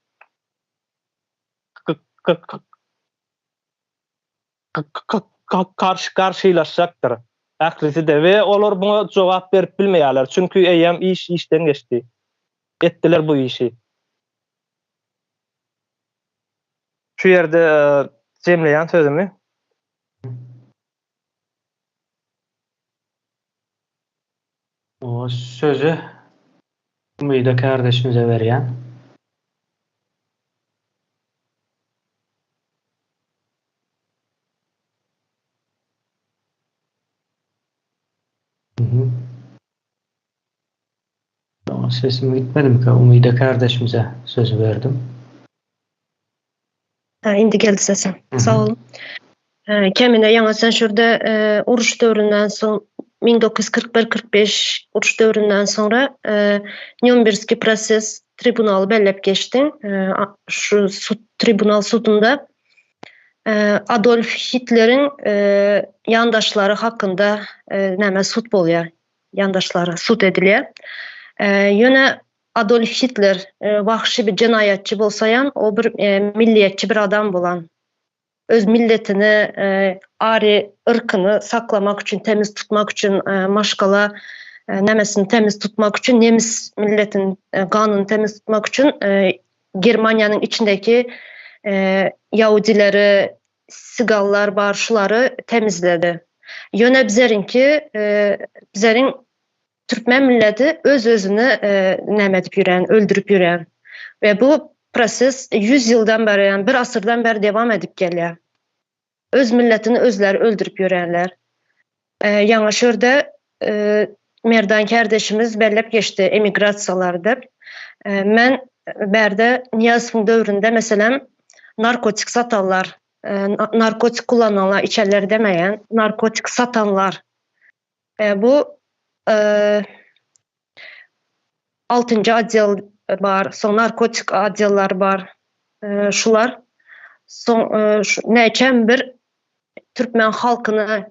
garşy garşylaşjakdyr ählisi-de we olar muňa jogap berip bilmeýärler, çünki eýýäm iş işden geçdi. Etdiler bu işi. Şu ýerde jemleýän sözümi. O sözi Umyda kardeşimize berýän. Sesim gitmedimika Umyda kardeşimize sözi berdim. Ha, indi geldi sesim. Sag boluň. Kemine ýaňy sen şurada uruş döwründen soň 1941-45 uruş döwründen soňra Nýurnbergski proses tribunaly belläp geçdiň. Şu sud tribunal sudunda Adolf Hitleriň ýandaşlary hakynda näme sud bolýar. Ýandaşlary sud edilýär. Ýöne Adolf Hitler wahşy bir jenaýatçy bolsaýam, o bir milliýetçi bir adam bolan. Öz milletini, ari yrkyny saklamak üçin, temiz tutmak üçin, maşgala nämesini temiz tutmak üçin, nemis milletiniň ganyny temiz tutmak üçin Germaniýanyň içindäki ýahudileri, sigallar bar, şulary temizledi. Ýöne bizeriňki, bizeriň Türkmen milleti öz-özüni näme edip ýören, öldürip ýören. We bu proses 100 ýyldan bäri, ýagny bir asyrdan bäri dewam edip gelýär. Öz milletini özleri öldürip ýörenler. Ýaňy şu ýerde Merdan kärdeşimiz bellep geçdi emigrasiýalar diýip. Men bärde Nyýazowyň döwründe meselem narkotik satanlar, narkotik kullananlar, içenler demeýän, narkotik satanlar Bu altynjy otdel bar, soň narkotik otdelleri bar. Şular soň näçem bir türkmen halkyny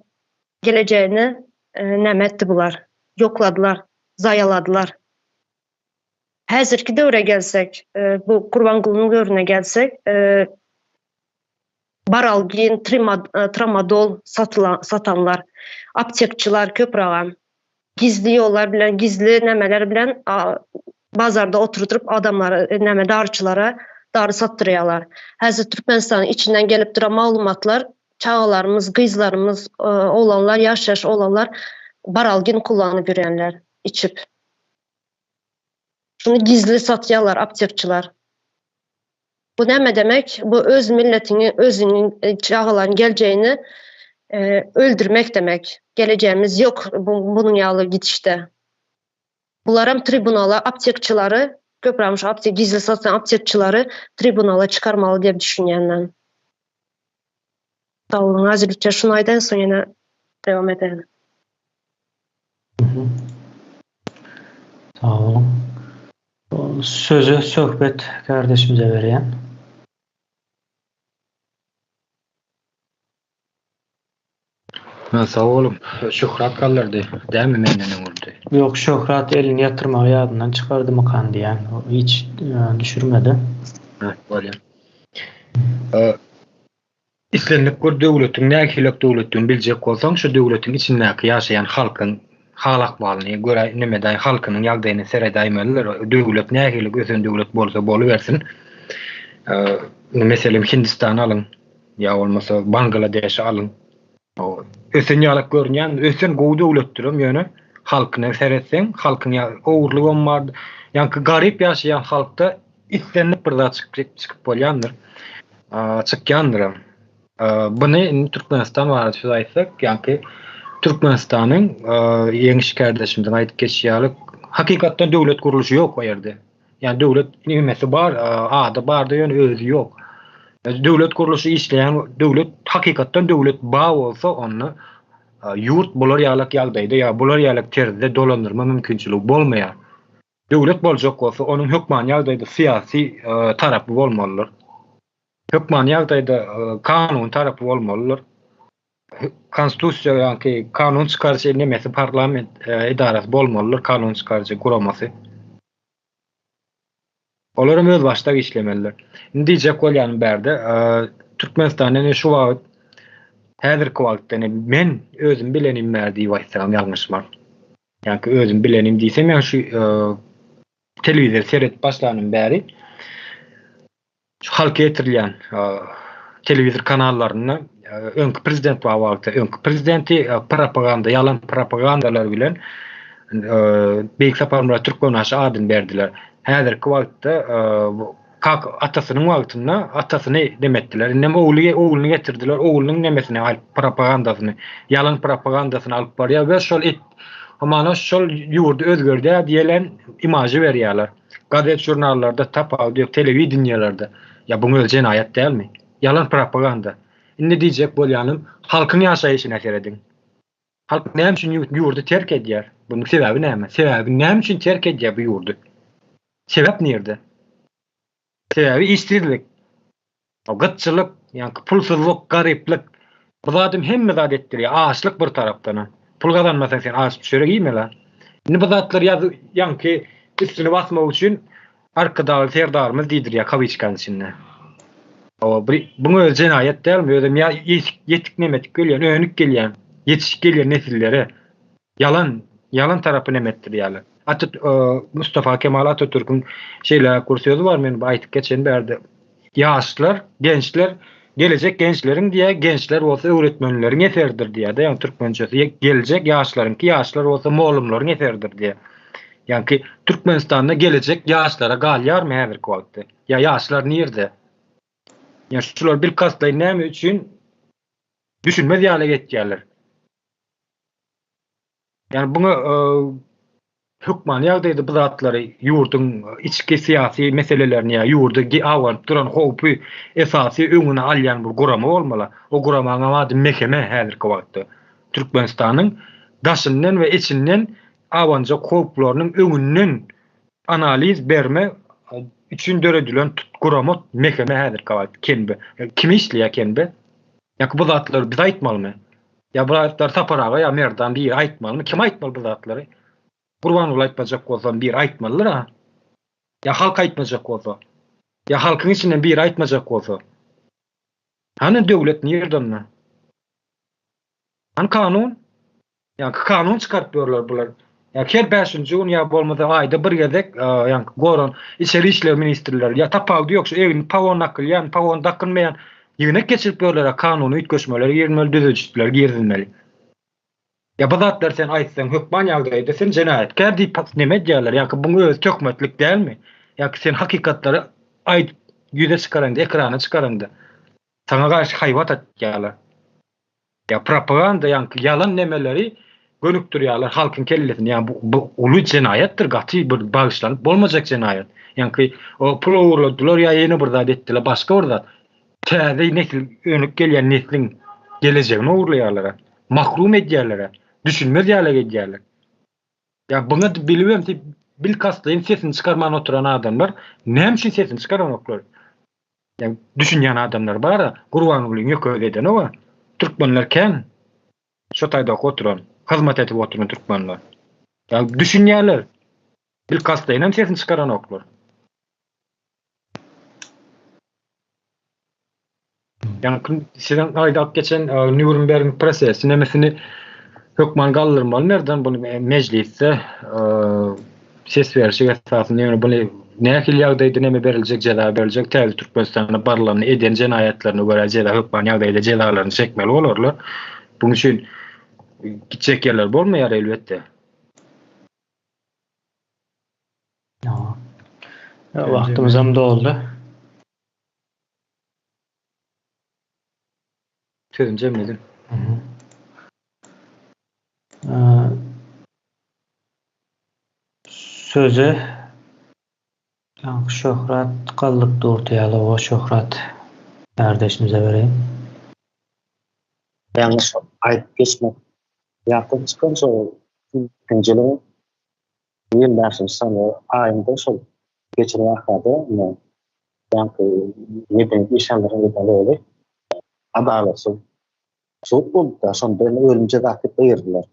gelejegini näme etdi bular? Ýokladylar, zaýaladylar. Häzirki döwre gelsek, bu Gurbangulynyň döwrüne gelsek, Baralgin, tramadol satanlar, aptekçiler köpragam gizli ýollar bilen, gizli nämeler bilen bazarda oturdyryp adamlara, näme daryçylara dary satdyrýarlar. Häzir Türkmenistanyň içinden gelip duran maglumatlar çagalarymyz, gyzlarymyz, oglanlar, ýaş-ýaş oglanlar baralgin kullanyp ýörýänler içip. Şuny gizli satýarlar aptekçiler. Bu näme demek? Bu öz milletiňi, özüňiň çagalaryň geljegini öldürmek demek. Gelejegimiz ýok bunuň ýaly gidişde. Bularam tribunala aptekçilary, köprägem şu aptek gizli satýan aptekçilary tribunala çykarmaly diýip düşünýän men. Sag boluň, häzirlikçe şuny aýdaýyn, soň ýene dowam ederin. Sag boluň. Sözi Söhbet kardeşimize berýän. Ha, sag boluň. Şöhrat galdyrdy. Dämi menden öňürdi? Ýok, Şöhrat elini ýatyrmagy ýadyndan çykardymykan diýýän. Hiç düşürmedi. Ha, bolýar. Islendik bir döwletiň nähilek döwletdigini biljek bolsaň, şu döwletiň içindäki ýaşaýan halkyň hal-ahwalyny göräý, nemedaý halkynyň ýagdaýyna seredäýmelidir. Döwlet nähili ösen döwlet bolsa bolubersin. Meselem, Hindistany alyň, ýa bolmasa Bangladeşi alyň. Ösen ýalak görünýän, ösen gowy döwletdirem, ýöne halkyna seretseň, halkyň ýa ogurlygam bar, ýaňky garyp ýaşaýan halkda islendik bir zat çykyp çykyp bolýandyr. Çykýandyram. Buny indi Türkmenistan barada söz aýtsak, ýaňky Türkmenistanyň Ýeňiş kärdeşimiziň aýdyp geçişi ýaly, hakykatdan döwlet gurluşy ýok o ýerde. Ýani döwlet nimesi bar, ady bardy, ýöne özi ýok. Döwlet gurluşy işleýän döwlet hakykatdan döwlet bar bolsa, onda ýurt bular ýalak ýagdaýda ýa bular ýalak terzde dolandyrma mümkinçiligi bolmaýar. Döwlet boljak bolsa, onuň hökmany ýagdaýda syýasy tarapy bolmalydyr. Hökmany ýagdaýda kanuny tarapy bolmalydyr. Konstitusiýa ýaňky kanun çykaryjy nemesi parlament edarasy bolmalydyr, kanun çykaryjy guramasy. Olar hem özbaşdak işlemelidir. Indi diýjek bolýanym bärde, Türkmenistanda ine şu wagt häzirki wagtda ine men özüm bilenim bär diýip aýtsam ýalňyşman. Ýa-ki özüm bilenim diýsem ýa şu telewizor seret başlanym bäri şu halka ýetirilýän telewizor kanallarynda öňki prezident bar wagty öňki prezidenti propaganda ýalan propagandalar bilen Beýik Saparmyrat Türkmenbaşy adyny berdiler. Häzirki wagtda kak atasynyň wagtynda atasyny demetdiler. Indem ogly ogluny getirdiler. Oglunyň nemesini alyp propagandasyny, ýalan propagandasyny alyp barýar we şol et hamana şol ýurdy özgerdýär diýelen imažy berýärler. Gazet žurnallarda tapawudy ýok, telewideniýelerde. Ýa buň özi jenaýat dälmi? Ýalan propaganda. Indi diýjek bolýanym, halkyň ýaşaýşyna serediň. Halk näme üçin ýurdy terk edýär? Bunuň sebäbi näme? Sebäbi näme üçin terk edýär bu ýurdy? Sebäp nirde? Sebäbi işsizlik, gytçylyk, ýaňky pulsuzlyk, garyplyk. Bu zadam hemme zat etdirýär. Açlyk bir tarapdanam. Pul gazanmasaň sen aç çörek iýmeli. Indi bu zatlar ýazy ýaňky üstüni basmak üçin Arkadagly Serdarymyz diýdirýär kawiçkanyň içinde. Hawa, bir buň özi jenaýat dälmi? Özem ýa ýetik nemetik gelýän, önük gelýän, ýetişip gelýän nesillere ýalan, ýalan tarapy neme etdirýärler. Atat Mustafa Kemal Atatürküň şeýleräk bir sözi bar, men bu aýtyp geçen bärde. Ýaşlar, gençler, gelejek gençleriň diýýär, gençler bolsa öwretmenleriň eseridir diýýär-de, ýagny türkmençesi geljek ýaşlaryňky, ýaşlar bolsa mollumlaryň eseridir diýýär. Ýagny Türkmenistanda gelejek ýaşlara galýarmy häzirki wagtda? Ýa ýaşlar nirde? Ýa şular bilkastlaýyn näme üçin düşünmez ýaly etýärler? Ýagny buňa hökmany ýagdaýda bu zatlary ýurduň içki syýasy meselelerini ýa ýurda abanyp duran howpy esasy öňüni alýan bir gurama bolmaly. O guramaň ady MHM häzirki wagtda. Türkmenistanyň daşyndan we içinden abanjak howplarynyň öňünden analiz berme üçin döredilen gurama MHM häzirki wagt KNB. Kim işleýär KNB? Ýa bu zatlary biz aýtmalymy? Ýa bu zatlary Sapar aga ýa Merdan biri aýtmalymy? Kim aýtmaly bu zatlary? Gurbanguly aýtmajak bolsa biri aýtmalydyr-a. Ýa halk aýtmajak bolsa. Ýa halkyň içinden biri aýtmajak bolsa. Hany döwlet nirde onda? Hany kanun? Ýaňky kanun çykaryp ýörler bular. Ýa her bäşinji gün ýa bolmasa aýda bir gezek ýaňky goran içeri işler ministrleri ýa tapawudy ýok şu egni pagon dakylýan, pagon dakynmaýan ýygnak geçirip ýörler kanuny üýtgeşmeler girizmeli, düzedişler girizilmeli. Ýa bu zatlary sen aýtsaň hökman ýagdaýda sen jenaýatkär diýip neme edýärler ýaňky buň özi töhmetlik dälmi? Ýaňky sen hakykatlary aýdyp ýüze çykaraňda ekrana çykaraňda saňa garşy haýbat atýarlar. Ýa propaganda ýaňky ýalan nemeleri gönükdirýärler halkyň kellesine. Ýa bu, bu uly jenaýatdyr, gaty bir bagyşlanyp bolmajak jenaýat. Ýaňky o pul ogurladylar ýa ýene bir zat etdiler, başga bir zat. Täze nesil, önüp gelýän nesliň gelejegini ogurlaýarlar. Mahrum edýärler. Düşünmez ýaly edýärler. Ýa buňa bilibem bilkastlaýyn sesini çykarman oturan adamlar näme üçin sesini çykaranoklar? Ýa düşünýän adamlar bar-a, Gurbangulyň ýeke özi edenog-a. Türkmenler kän. Şo taýdaky oturan, hyzmat edip oturan türkmenler. Ýa düşünýärler. Bilkastlaýynam sesini çykaranoklar. Ýaňky siziň aýdyp geçen Nýurnbergiň prosesi nemesini hökman galdyrmaly Merdan buny mejlisde ses berişik esasynda ýöne buny nähili ýagdaýda neme beriljek jeza beriljek täze Türkmenistanda barlanyny eden jenaýatlaryna görä jeza hökman ýagdaýda jezalaryny çekmeli bolarlar. Buň üçin gitjek ýerler bolmaýar elbetde. Wagtymyzam doldy. Sözümi jemledim. Söze Şöhrat galdyp durdy ýaly o Şöhrat kardeşimize bereýin. Ýalňyş aýdyp geçmek. Ýatdan çykan şo ikinjiligiň. 25-nji sany aýynda şol geçen wakada ine ýaňky medeniýet işgärleriniň eden ogly adalatsyz sud boldy-da, şonda indi ölüm jezasy gyrdylar.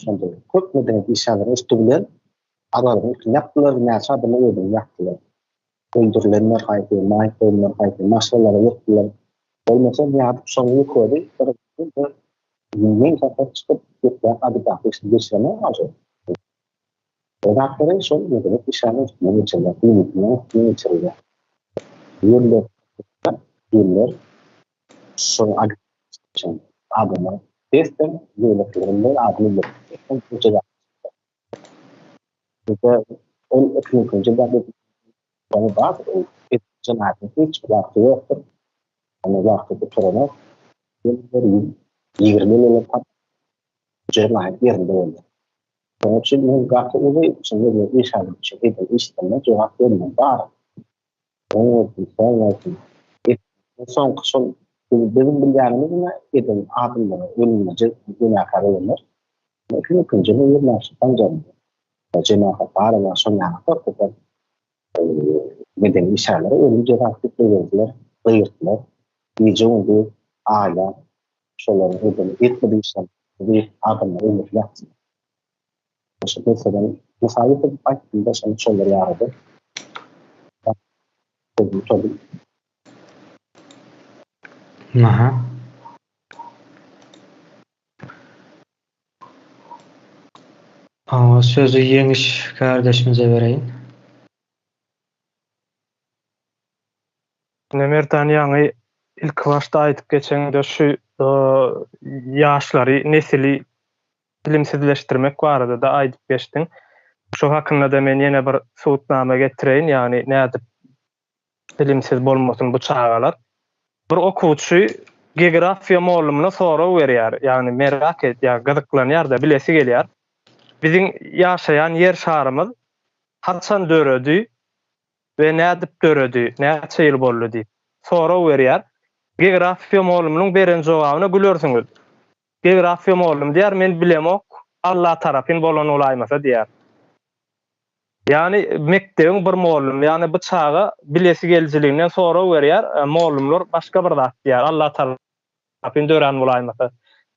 Şonda köp medeniýet işgärleriniň üsti bilen adalatyň üstüni ýapdylar, näçe adamyň özüni ýakdylar. Öldürilenler haýsy, maýyp bolanlar haýsy, maşgalalary ýykdylar. Bolmasa nädip şoň ýokary bir meň sapar çykyp gepläp agitasiýa işini geçiremok ažy. O zatlary şol medeniýet işgäriniň üstünden geçirilýär, dini üstünden geçirilýär. Ýerler ýerler şol agitasiýa adamlar dessin döwletlerinde adam öldürip Bizde ol ikinji ony bar, jenaýatyň hiç wagty ýokdur. Ony wagty gutaranok. Bir 20 ýyl olar tap jenaýat ýerinde boldy. Şonuň üçin men gaty uly şunda iş alyp üçin eden işlerine jogap bermeli bar. Oň bolsun, soň bolsun. Soňky şol biziň bilýänimiz ine eden adamlara ölümine günäkär bolanlar. 2002-nji ýylyň 25 sanjarynda Jemagat barada şol ýaly köp medeni işgärlere ölüm jezasy berdiler, gyrdylar. Gije-gündiz aýlap şolaryň eden etmedik işlerini diýip adamlar öldürip ýatdylar. Şu meselem mysal getirip aýtdym-da şony şolar ýalydy. Aha. Sözi Ýeňiş kardeşimize bereýin. Ine Merdan ýaňy ilki başda aýdyp geçeňde şu ýaşlary, nesili bilimsizleşdirmek barada-da aýdyp geçdiň. Şu hakynda-da men ýene bir subutnama getireýin, ýagny nädip bilimsiz bolmasyn bu çagalar. Bir okuwçy geografiýa mollumyna sorag berýär, ýagny merak edýär, gyzyklanýar-da, bilesi gelýär. Biziň ýaşaýan ýer şarymyz haçan döredi we nädip döredi, näçe ýyl boldy diýip sorag berýär. Geografiýa mollumynyň beren jogabyna gülersiňiz. Geografiýa mollum diýýär, men bilemok, Alla tarapyn bolan bolaýmasa diýýär. Ýagny mekdebiň bir mollumy, ýagny bu çaga bilesi gelijiliginden sorag berýär, mollumlar başga bir zat diýýär, Alla tarapyn dörän bolaýmasa.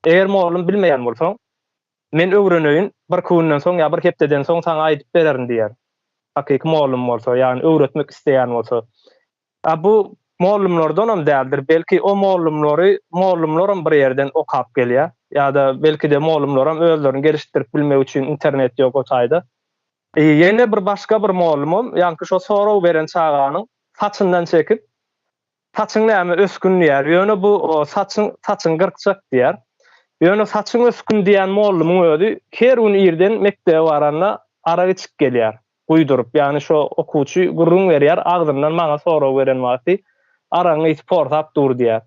Eger mollum bilmeýän bolsaň, men öwreneýin, birki günden soň ýa bir hepdeden soň saňa aýdyp bererin diýýär. Hakyky mollum bolsa, ýagny öwretmek isleýän bolsa. A bu mollumlardanam däldir, belki o mollumlary mollumlaram bir ýerden okap gelýär. Ýa-da belki-de mollumlaram özlerini gelişdirip bilmek üçin internet ýok o taýda. Ýene bir başga bir mollumam ýaňky şo sorag beren çaganyň saçyndan çekip, Saçyň näme ösgün diýýär. Ýöne bu saçyň saçyňy gyrkjak diýýär. Ýöne saçyň ösgün diýen mollumyň özi her gün irden mekdebe baranda arak içip gelýär. Guýduryp, ýagny şo okuwçy gürrüň berýär, agzyndan maňa sorag beren wagty aragyň ysy porsap dur diýýär.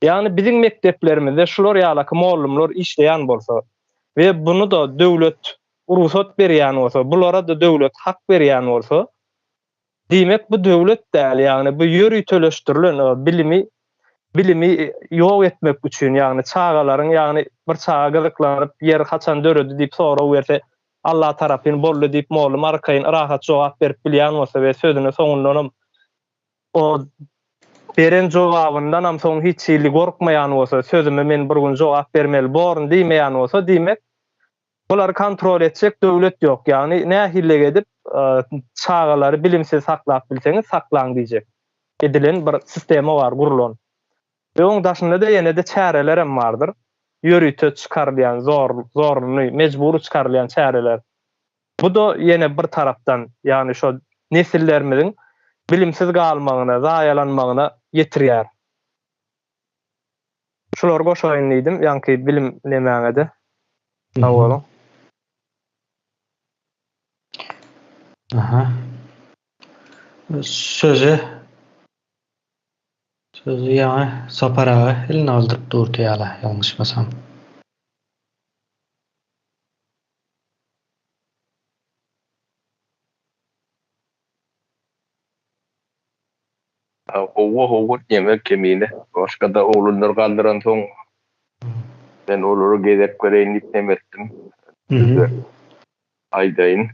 Ýagny biziň mekdeplerimizde şular ýalaky mollumlar işleýän bolsa we buny-da döwlet rugsat berýän bolsa, bulara-da döwlet hak berýän bolsa, diýmek bu döwlet däl, ýagny bu ýöriteleşdirilen bilimi bilimi ýok etmek üçin, ýagny çagalaryň, ýagny bir çaga gyzyklanyp ýer haçan döredi diýip sorag berse, Alla tarapyn boldy diýip mollum arkaýyn rahat jogap berip bilýän bolsa we sözüne soňundanam o beren jogabyndanam soň hiç hili gorkmaýan bolsa, sözüme men bir gün jogap bermeli borun diýmeýän bolsa, diýmek, bulary kontrol etjek döwlet ýok. Ýagny nähillik edip çagalary bilimsiz saklap bilseňiz saklaň diýjek edilen bir sistema bar gurlan. We oň daşynda-da ýene-de çärelerem bardyr. Ýörite çykarylýan zor, zorunly, mejbury çykarylýan çäreler. Bu-da ýene bir tarapdan, ýagny şo nesillerimiziň bilimsiz galmagyna, zaýalanmagyna ýetirýär. Şulary goşaýyn diýdim, ýaňky bilim nemäňe-de. Sag boluň. Aha. Sözi Sözi ýaňy Sapar aga elini galdyryp durdy ýaly, ýalňyşmasam. Howwa howwa diýmek kemine. Başgada oglanlar galdyransoň men olara gezek bereýin diýip nem etdim. Size aýdaýyn.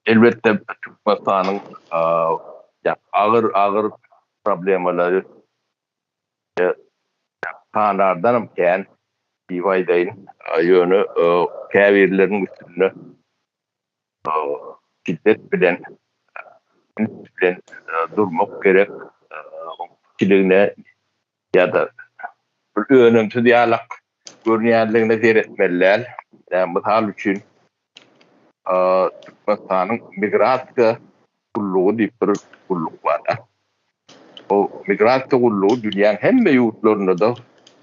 Elbetde Türkmenistanyň agyr agyr problemalary sanardanam kän diýip aýdaýyn. Ýöne käbirleriniň üstünde şiddet bilen, üns bilen durmak gerek. Kiçiligine ýa-da bir önümsiz ýalak görünýänligine seretmeli däl. Mysal üçin, Türkmenistanyň migrasiýa gullugy diýip bir gulluk bar. O migrasiýa gullugy dünýäň hemme ýurtlarynda-da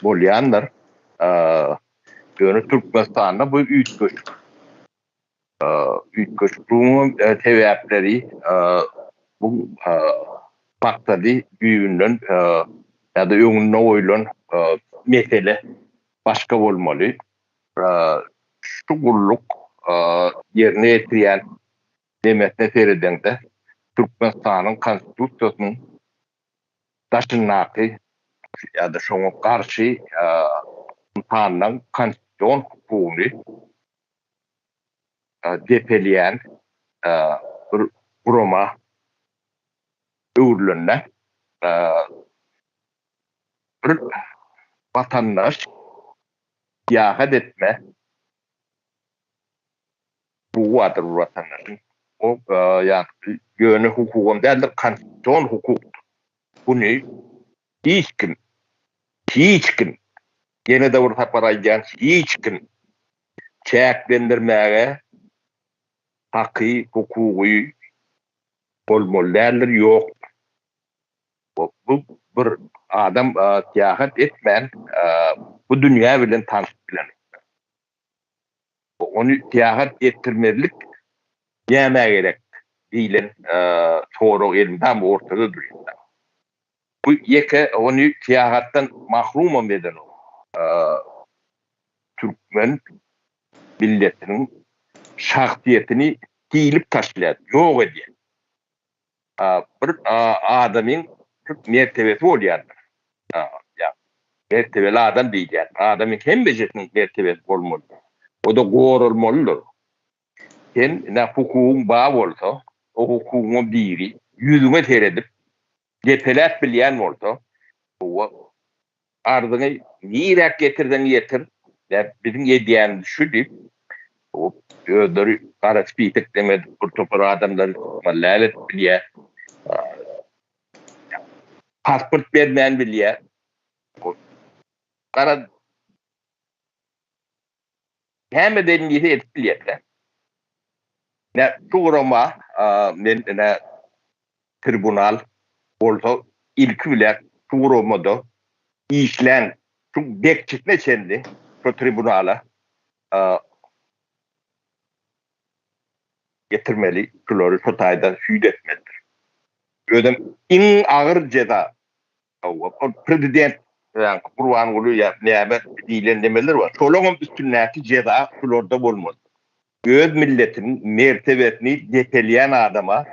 bolýandyr. Ýöne Türkmenistanda bu üýtgeşik. Üýtgeşikligiň sebäpleri bu maksady düýbünden ýa-da öňünde goýlan mesele başga bolmaly. Şu gulluk ýerine ýetirýän demesine seredeňde Türkmenistanyň Konstitusiýasynyň daşyndaky ýa-da şoňa garşy ynsanlaryň konstitusion hukugyny depeleýän bir gurama öwrülende bir watandaş syýahat etme hukugy bardyr bir watandaşyň. O ýa ýöne hukugam däldir, konstitusion hukukdyr. Buny hiç kim, hiç kim, ýene-de bir sapar aýdýan, hiç kim çäklendirmäge haky, hukugy bolmaly däldir, ýokdur. Bu bir adam syýahat etmän bu dünýä bilen tanşyp bilenok. Ony syýahat etdirmezlik nämä gerek diýlen sorag elmydama ortada durýar. Bu ýeke ony syýahatdan mahrumam edenok. Türkmen milletiniň şahsyýetini diýlip taşlaýar, ýok edýär. Bir adamyň mertebesi bolýandyr. Mertebeli adam diýilýär. Adamyň hemmejesiniň mertebesi bolmalydyr. O-da goralmalydyr. Sen ine hukugyň bar bolsa, o hukugyňa biri ýüzüňe seredip, depeläp bilýän bolsa, owa, arzyňy niräk getirseň getir, biziň edýänimiz şu diýip, özleri gara spisek demedip bir topar adamlary tutmaly edip bilýär. Pasport bermän bilýär. Gara näme edeýin diýse edip bilýär. Ne şu gurama men ine tribunal bolsa ilki bilen şu guramada işlän şu bekçisine çenli şu tribunala getirmeli, şulary şu taýda süýt etmelidir. Özem iň agyr jeza Ol prezident ýaňky Gurbanguly ýa näme diýlen nemeler bar. Şolaňam üstündäki jeza şularda bolmaly. Öz milletiniň mertebesini depelýän adama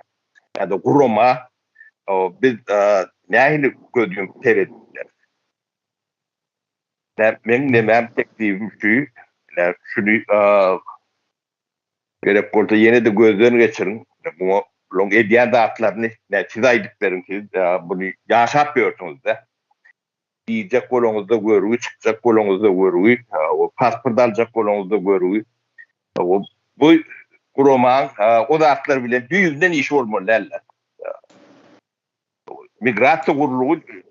ýa-da gurama biz nähili göz ýumup seredip bileris? Meň nemäm teklibim şu, şuny Gerek bolsa ýene-de gözden geçiriň. Muňa bulaň edýän zatlaryny siz aýdyp beriň, siz buny ýaşap ýörsüňiz-dä. Girjek bolaňyzda görgi, çykjak bolaňyzda görgi, pasport aljak bolaňyzda görgi. Bu guramaň o zatlar bilen düýbünden işi bolmaly däldir. Migrasiýa gurlugy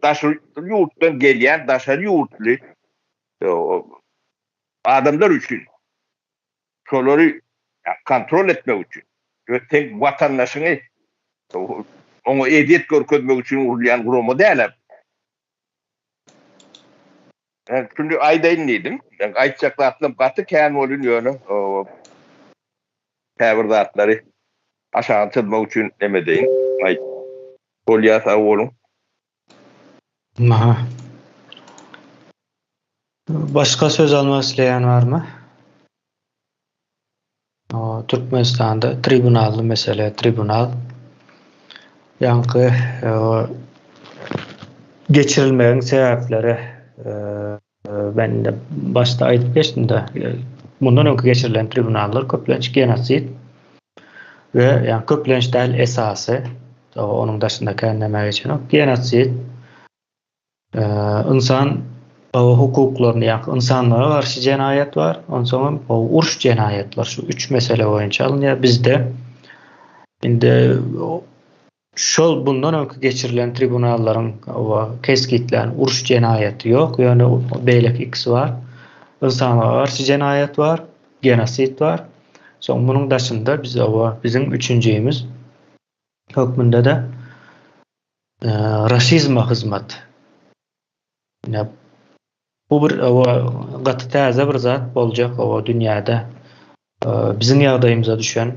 daşary ýurtdan gelýän daşary ýurtly adamlar üçin şolary kontrol etmek üçin we seň watandaşyňy oňa ezýet görkezmek üçin gurulýan gurama däl. Men şuny aýdaýyn diýdim. Men aýtjak zatlarym gaty kän bolýan ýöne käbir zatlary aşagyny çyzmak üçin neme edeýin. Aýt. Bolýar sag boluň. Aha. Başga söz almak isleýän barmy? Türkmenistanda tribunally mesele, tribunal ýaňky geçirilmegiň sebäpleri ben başda aýdyp geçdim-de. Mundan öňki geçirilen tribunallar köplenç genosid we ýa köplenç däl esasy onuň daşynda kän näme geçenok. Genosid ynsan hukuklaryny ýa ynsanlara garşy jenaýat bar. Onsoňam uruş jenaýatlar şu üç mesele boýunça alynýar. Bizde indi Şol bundan öňki geçirilen tribunallaryň kesgitlän uruş jenaýaty ýok, ýöne beýleki ikisi bar. Ynsanlyga garşy jenaýat bar, genosid bar. Soň munuň daşynda biz oba biziň üçünjimiz hökmünde-de raşizme hyzmat. Ine bu bir oba gaty täze bir zat boljak oba dünýäde biziň ýagdaýymyza düşen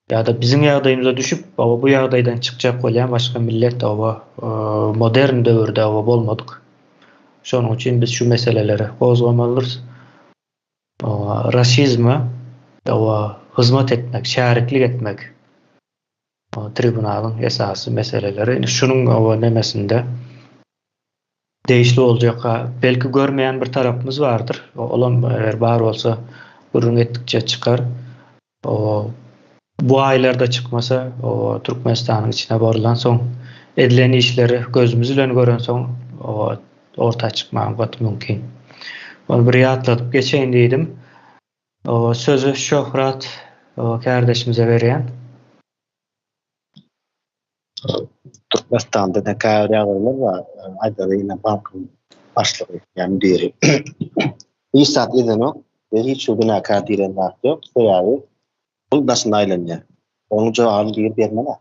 Ýa-da biziň ýagdaýymyza düşüp, oba bu ýagdaýdan çykjak bolýan başga millet oba modern döwürde oba bolmadyk. Şonuň üçin biz şu meseleleri gozgamalydyrys. Rasizme oba hyzmat etmek, şäriklik etmek tribunalyň esasy meseleleri. Indi şunuň oba nemesinde degişli boljak belki görmeýän bir tarapymyz bardyr. Olam eger bar bolsa gürrüň etdikçe çykar. Bu aýlarda çykmasa, Türkmenistanyň içine barylan soň, edilen işleri gözümiz bilen görensoň, orta çykmagy gaty mümkin. Ony bir ýatladyp geçeýin diýdim. Sözi Şöhrat kärdeşimize berýän. Türkmenistanda da käbir ýagdaýlar bar. Aýdaly ine bankyň başlygy ýa müdiri. Hiç zat edenok we hiç bir günäkär diýlen zat ýok. Sebäbi pul daşynda aýlanýar. Onuň jogabyny biri bermeli.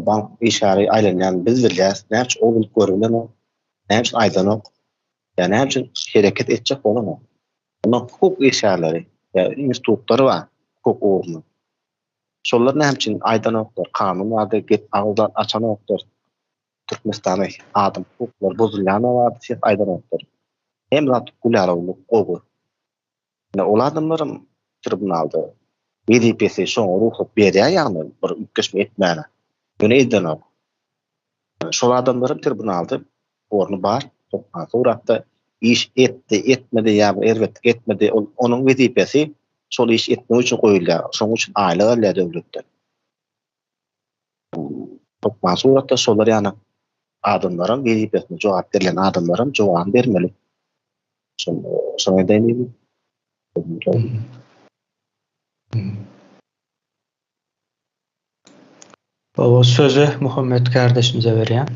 Bank işgäri aýlanýan biz bilýäris. Näme üçin ol bilip görübilenok? Näme üçin aýdanok? Ýa näme üçin hereket etjek bolanok? Onda hukuk işgärleri ýa institutlary bar hukuk ugrunda. Şolar näme üçin aýdanoklar, kanun barada gep agyz açanoklar. Türkmenistanda adam hukuklary bozulýany barada ses aýdanoklar. Hemme zat gülälawlyk gowy. Ine ol adamlaram tribunalda wezipesi şoňa rugsat berýär ýagny bir üýtgeşme etmäne. Ýöne edenok. Şol adamlaram tribunalda orny bar. Hökman suratda iş etdi, etmedi ýa bir erbetlik etmedi, ol onuň wezipesi şol iş etmek üçin goýulýar. Şonuň üçin aýlyk alýar döwletden. Hökman suratda şolar ýaly adamlaram wezipesine jogap berlen adamlaram jogabyny bermeli. Şoňa edeýin diýdim. Baba sözi Muhammet kardeşimize berýän.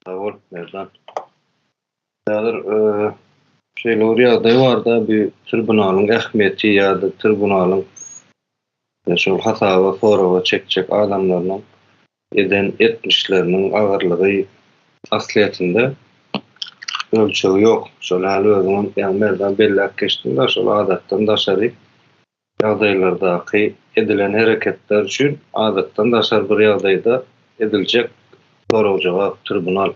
Sag bol, Merdan. Häzir şeýle bir ýagdaý bar-da, bu tribunalyň ähmiýeti ýa-da tribunalyň şol hasaba, soraga çekjek adamlarynyň eden etmişleriniň agyrlygy aslyýetinde ölçegi ýok. Şol häli özüňem, ýaňy Merdan belläp geçdiň-de, şol adatdan daşary ýagdaýlardaky edilen hereketler üçin adatdan daşary bir ýagdaýda ediljek sorag-jogap, tribunal.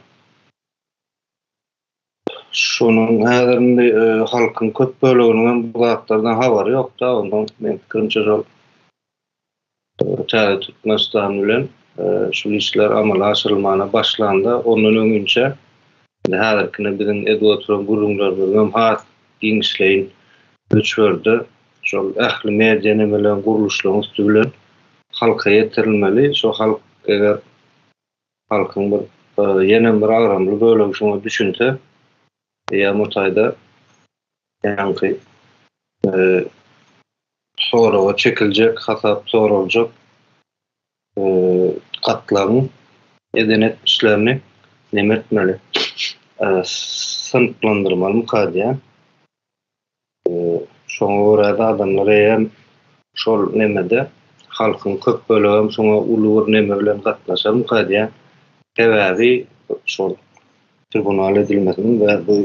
Şonuň häzir indi halkyň köp böleginiň hem bu zatlardan habary ýok-da, onsoň meň pikirimçe şol Täze Türkmenistan bilen şul işler amala aşyrylmana başlanda, ondan öňinçä indi häzirkine biziň edip oturan gürrüňlerimiziň hem has giňişleýin möçberde şol ähli media nemeleriň gurluşlaryň üsti bilen halka ýetirilmeli. Şo halk eger halkyň bir ýenem bir agramly bölegi şoňa düşünse, eýýäm o taýda ýaňky soraga çekiljek, hasap soraljak gatlagyň eden etmişlerini neme etmeli, synplandyrmalymyka diýýän. Şoňa görä-de adamlar eýýäm şol nemede, halkyň köp bölegem şoňa uly bir neme bilen gatnaşarmyka diýýän. Sebäbi şol tribunal edilmesiniň we bu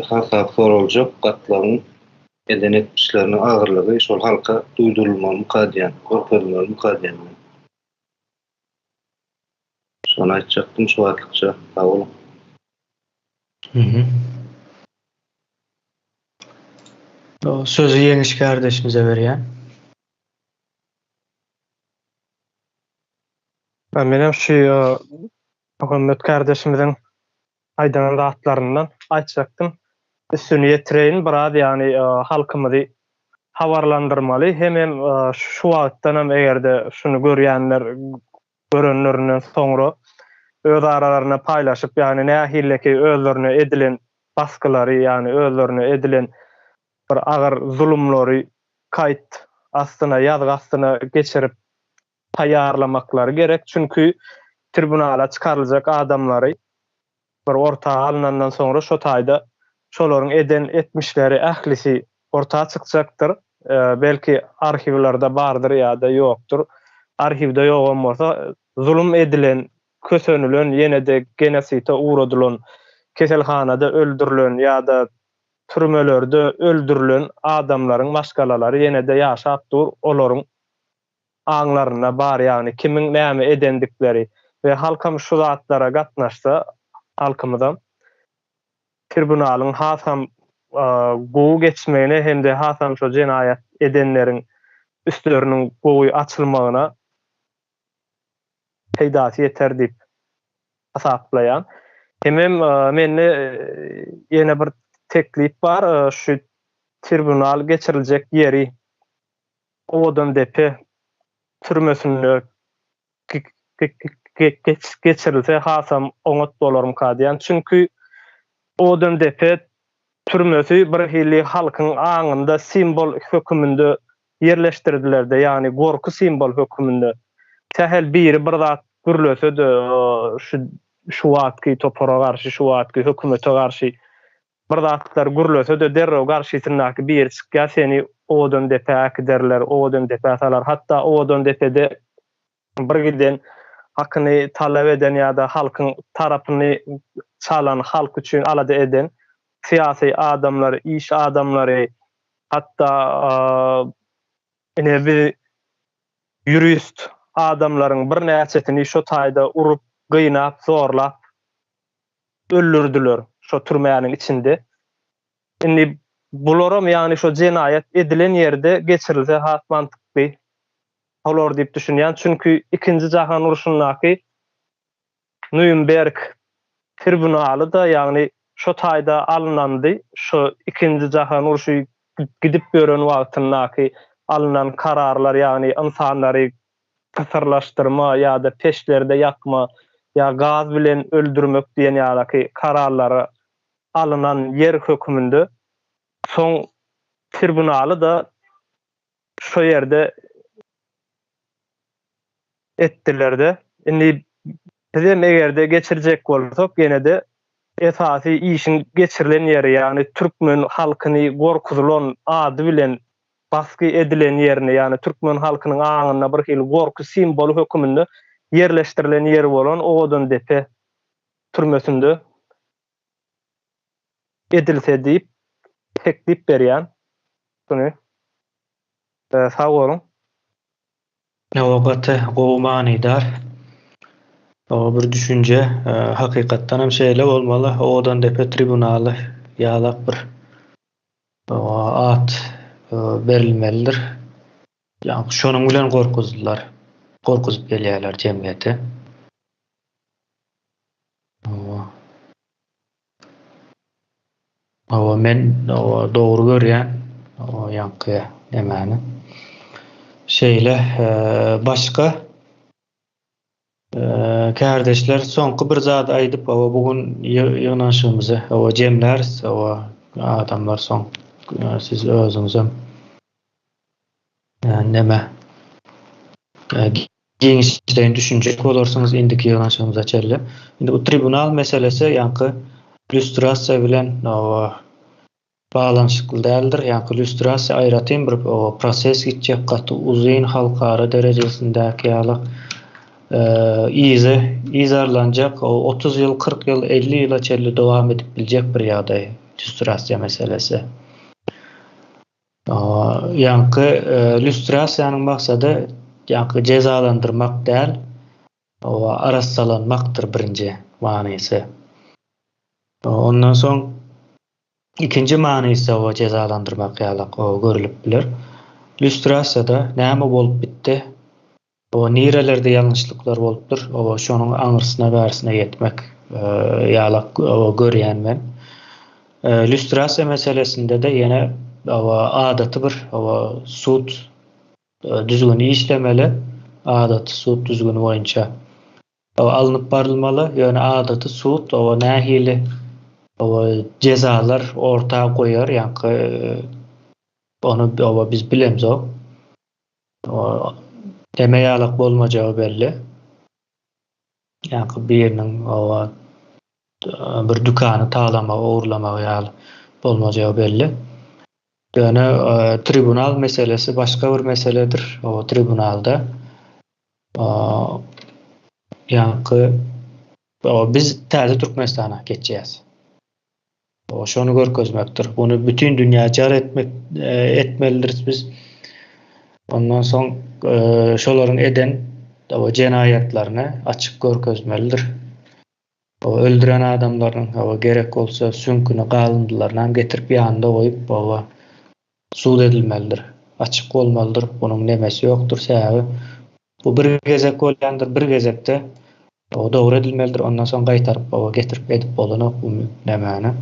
hasap soraljak gatlagyň eden etmişleriniň agyrlygy şol halka duýdurylmalymyka diýýän, görkezilmelimika diýýän men. Şony aýtjakdym şu wagtlykça. Sag boluň. Sözi Ýeňiş kardeşimize berýän. Menem şu Muhammet kardeşimiziň aýdan zatlaryndan. aýtjakdym. Üstüni ýetireýin biraz ýagny halkymyzy habarlandyrmaly hemem şu wagtdanam egerde şuny görýänler görenlerinden soňra öz aralarynda paýlaşyp ýagny nähilleki özlerine edilen basgylary ýagny özlerine edilen bir agyr zulumlary kaýt astyna ýazgy astyna geçirip taýýarlamaklary gerek çünki tribunala çykaryljak adamlary bir orta alnandan soňra şo taýda şolaryň eden etmişleri ählisi orta çykjakdyr. Belki arhiwlerde bardyr ýa-da ýokdur. Arhiwde ýogam bolsa zulum edilen, kösenilen, ýene-de genoside ugradylan, keselhanada öldürilen ýa-da türmelerde öldürilen adamlaryň maşgalalary ýene-de ýaşap dur, olaryň aňlarynda bar ýagny kimiň näme edendikleri we halkam şu zatlara gatnaşsa halkymyzam tribunalyň hasam gowy geçmegine hem-de hasam şo jenaýat edenleriň üstleriniň gowy açylmagyna peýdasy ýeter diýip hasaplaýan. Hemem mende ýene bir teklip bar şu tribunal geçiriljek ýeri Owadandepe türmesinde geçirilse hasam oňat bolarmyka diýýän. Çünki Owadandepe türmesi birhili halkyň aňynda simwol höküminde ýerleşdirdilerde, ýagny gorky simwol höküminde. Sähel biri bir zat gürlese-de şu şu wagtky topara garşy, şu wagtky hökümete garşy Bir zatlar gürlese-de derrew garşysyndaky biri çykýar, seni Owadandepä äkiderler, Owadandepä salar. Hatda Owadandepede bir giden hakyny talap eden ýa-da halkyň tarapyny çalan, halk üçin alada eden syýasy adamlar, iş adamlary, hatda ine biz ýurist adamlaryň birnäçesini şo taýda urup, gynap, zorlap öldürdiler şo türmäniň içinde. Indi bularam ýagny şo jenaýat edilen ýerde geçirilse has mantykly bolar diýip düşünýän. Çünki ikinji jahan urşundaky Nýumberg tribunaly-da ýagny şo taýda alynandy. Şo ikinji jahan urşy gidip ýören wagtyndaky alynan kararlar ýagny ynsanlary kysyrlaşdyrma ýa-da peçlerde ýakma ýa gaz bilen öldürmek diýen ýalaky kararlary alynan ýer höküminde soň tribunaly-da şo ýerde etdiler-de. Indi bizem eger-de geçirjek bolsak ýene-de esasy işiň geçirilen ýeri ýagny türkmen halkyny gorkuzylan ady bilen basgy edilen ýerini, ýagny türkmen halkynyň aňynda bir hili gorky simwoly höküminde ýerleşdirilen ýeri bolan Owadandepe türmesinde edilse diýip teklip berýän. Şuny. Sag boluň. Hawa gaty gowy manydar bir düşünje. Hakykatdanam şeýle bolmaly. Owadandepe tribunaly ýalak bir at berilmelidir. Ýa şonuň bilen gorkuzdylar. Gorkuzyp gelýärler jemgyýeti. Hawa. Hawa men dogry görýän o ýaňky nemäni. Şeýle başga Kärdeşler soňky bir zat aýdyp hawa bu gün ýygnanyşygymyzy hawa jemläris hawa adamlar soň siz özüňizem neme giňişleýin düşünjek bolarsyňyz indiki ýygnanyşygymyza çenli. Indi bu tribunal meselesi ýaňky lýustrasiýa bilen hawa baglanyşykly däldir. Ýaňky lýustrasiýa aýratyn bir proses gitjek gaty uzyn halkara derejesindäki ýaly yzy yzarlanjak 30 ýyl, 40 ýyl, 50 ýyla çenli dowam edip biljek bir ýagdaý lýustrasiýa meselesi. Ýaňky lýustrasiýanyň maksady ýaňky jezalandyrmak däl, arassalanmakdyr birinji manysy. Ondan soň Ikinji manysy o jezalandyrmak ýalak o görülip biler. Lýustrasiýada näme bolup bitdi? O nirelerde ýalňyşlyklar bolupdyr? O şonuň aňyrsyna bärsine ýetmek ýalak o görýän men. Lýustrasiýa meselesinde-de ýene adaty bir sud düzgüni işlemeli, adaty sud düzgüni boýunça alnyp barylmaly. Ýöne adaty sud nähili jezalar orta goýar, ýaňky ony biz bilemzok. Deme ýalak bolmajagy belli. Ýaňky biriniň bir dükany talamagy, ogurlamagy ýaly bolmajagy belli. Ýöne tribunal meselesi başga bir meseledir. O tribunalda ýaňky biz täze Türkmenistana geçýäs. Şony görkezmekdir. Muny bütin dünýä jar etmek etmelidiris biz. Ondan soň şolaryň eden jenaýatlaryny açyk görkezmelidir. Öldüren adamlarynyň hawa gerek bolsa süňküni galyndylaryny hem getirip ýanynda goýup hawa sud edilmelidir. Açyk bolmalydyr. Bunuň nemesi ýokdur. Sebäbi bu bir gezek bolýandyr, bir gezekde dogry edilmelidir. Ondan soň gaýtaryp hawa getirip edip bolanok bu nemäni.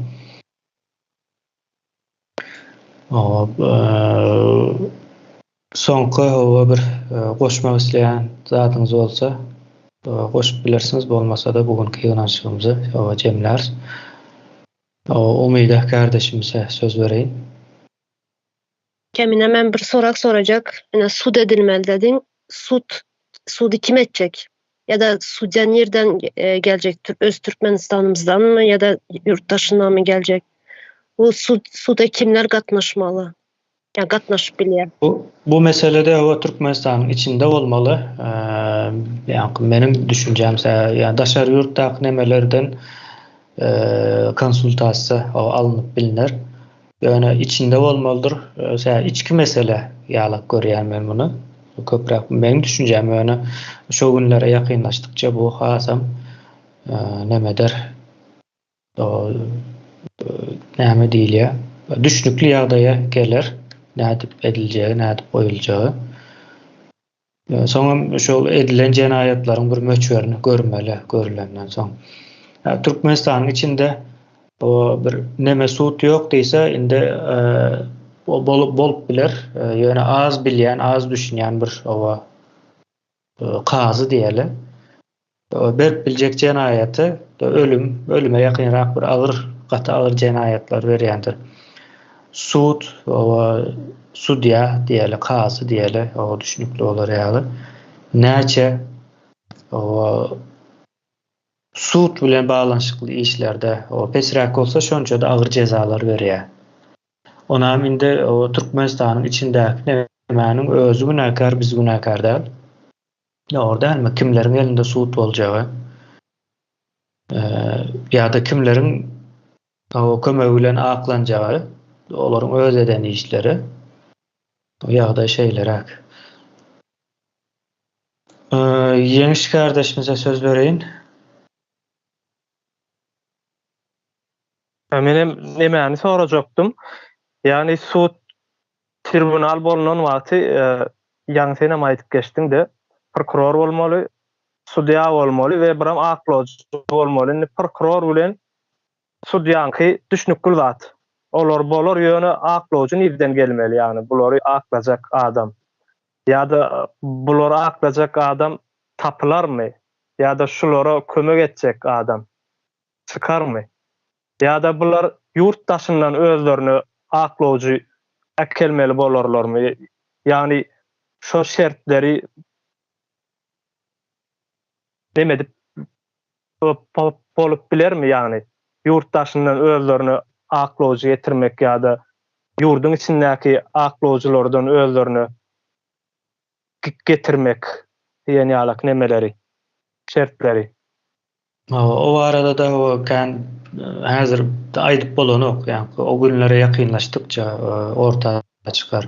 Hawa soňky hawa bir goşmak isleýän zadyňyz bolsa goşup bilersiňiz, bolmasa-da bu günki ýygnanyşygymyzy hawa jemläris. Umyda kardeşimize söz bereýin. Kemine men bir sorag sorajak. Ine sud edilmeli dediň. Sud sudy kim etjek? Ya-da sudýa nirden geljek? Öz Türkmenistanymyzdanmy ya-da ýurt daşyndanmy geljek? Bu sud suda kimler gatnaşmaly? Ýa gatnaşyp bilýär? Bu bu meselede hawa Türkmenistanyň içinde bolmaly. Ýa meniň düşünjäm ýa daşary ýurtdaky nemelerden konsultasiýa alnyp bilner. Ýöne içinde bolmalydyr. Sebäbi içki mesele ýalak görýän men muny. Köpräk meň düşünjäm ýöne şo günlere ýakynlaşdykça bu hasam nemeder. Näme diýilýär? Düşnükli ýagdaýa geler. Nädip ediljegi, nädip goýuljagy. Soňam şol edilen jenaýatlaryň bir möçberini görmeli, görülenden soň. Türkmenistanyň içinde o bir neme sud ýok diýse, indi bolup bolup biler. Ýöne az bilýän, az düşünýän bir owa kazy diýeli. Berip biljek jenaýaty ölüm, ölüme ýakynrak bir agyr, gaty agyr jenaýatlar berýändir. Sud, owa, sudýa diýeli, kazy diýeli, owa, düşnükli bolar ýaly. Näçe, owa, sud bilen baglanyşykly işlerde, owa, pesräk bolsa, şonça-da agyr jezalar berýär. Onam indi, owa, Türkmenistanyň içindäki nämäniň özi günäkär, biz günäkär däl. Dogry dälmi? Kimleriň elinde sud boljagy ýa-da kimleriň kömegi bilen aklanjagy olaryň öz eden işleri. Ýagdaý şeýleräk. Ýeňiş kardeşimize söz bereýin. Menem nemäni sorajakdym. Ýagny sud tribunal bolunan wagty ýaňy senem aýdyp geçdiňde prokuror bolmaly, sudýa bolmaly we biram aklawjy bolmaly. Indi prokuror bilen sudýaňky düşnükli zat. Olar bolar ýöne aklawjy nirden gelmeli ýagny bulary aklajak adam. Ýa-da bulary aklajak adam tapylarmy? Ýa-da şulara kömek etjek adam çykarmy? Ýa-da bular ýurt daşyndan özlerine aklawjy äkelmeli bolarlarmy? Ýagny şo şertleri neme edip bolup bilermi? Ýagny ýurt daşyndan özlerine aklawjy getirmek ýa-da ýurduň içindäki aklawjylardan özlerine getirmek diýen ýalak nemeleri, şertleri. O barada-da kän häzir aýdyp bolanok, ýaňky o günlere ýakynlaşdykça orta çykar.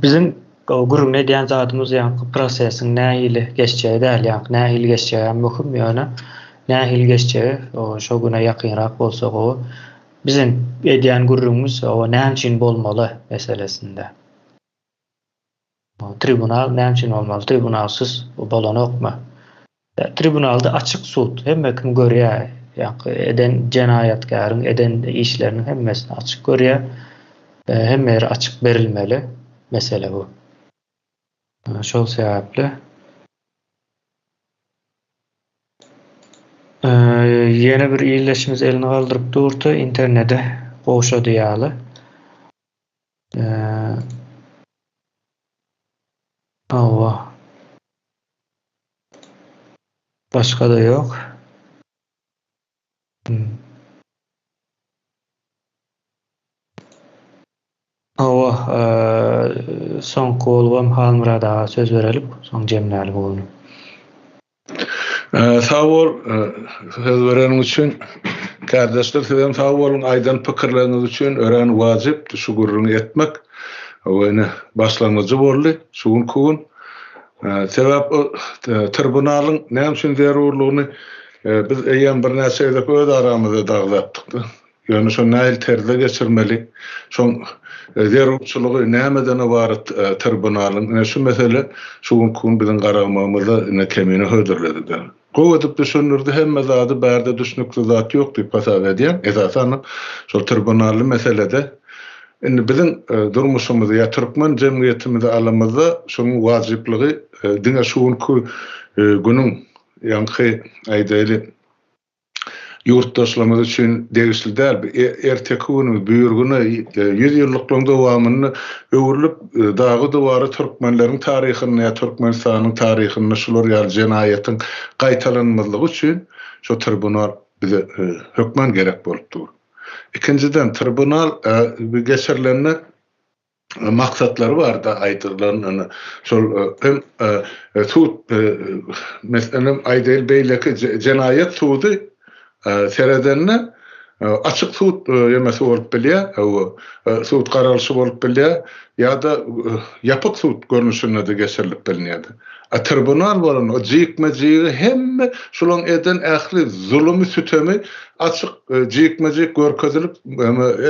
Biziň gürrüňini edýän zadymyz ýaňky prosesiň nähili geçjegi däl, ýaňky nähili geçjegi hem möhüm, ýöne nähili geçjegi şo güne ýakynrak bolsa gowy. Biziň edýän gürrüňimiz näme üçin bolmaly meselesinde. Tribunal näme üçin bolmaly? Tribunalsyz bolanokmy? Tribunalda açyk sud, hemme kim görýär. Ýaňky eden jenaýatkäriň eden işleriniň hemmesini açyk görýär. Hemme ýere açyk berilmeli mesele bu. Şol sebäpli ýene bir ildeşimiz elini galdyryp durdy, internede gowşady ýaly. Hawa. Başga-da ýok. Hawa, soňky bolubam Halmyrat aga söz berelip, soň jemläli bu güni. Sag bol, söz bereniň üçin. Kärdeşler sizem sag boluň aýdan pikirleriňiz üçin örän wajypdy şu gürrüňi etmek. We ine başlangyjy boldy şu günki gün. Sebäp o tribunalyň näme üçin zerurlygyny biz eýýäm birnäçe gezek öz aramyzda dagzapdyk. Ýöne şony nähili terzde geçirmeli, şoň zerurçylygy nämeden ybarat tribunalyň, ine şu mesele şu günki gün biziň garalmagymyzda ine kemine hödürledi-de. Gowy edip düşündirdi, hemme zady bärde düşnüksiz zat ýok diýip hasap edýän. Esasanam şol tribunally meselede indi biziň durmuşymyzy ýa türkmen jemgyýetimizi alamyzda şonuň wajyplygy diňe şu günki günüň ýaňky aýdaýly ýurtdaşlarymyz üçin degişli däl. Bu erteki günümiz, büýrgüne ýüzýyllyklaryň dowamynda öwrülip, dagy-duwary türkmenleriň taryhynda ýa Türkmenistanyň taryhynda şular ýaly jenaýatyň gaýtalanmazlygy üçin şu tribunal bize hökman gerek bolup dur. Ikinjiden, tribunal geçirilende maksatlary barda aýdylan ýöne şol hem sud meselem aýdaýyl beýleki jenaýat sudy seredende açyk sud ýemesi bolup bilýär sud garalyşy bolup bilýär ýa-da ýapyk sud görnüşinde-de geçirilip bilinýär. A tribunal bolan o jikme-jigi hemme şulaň eden ähli zulumy sütemi açyk jikme-jik görkezilip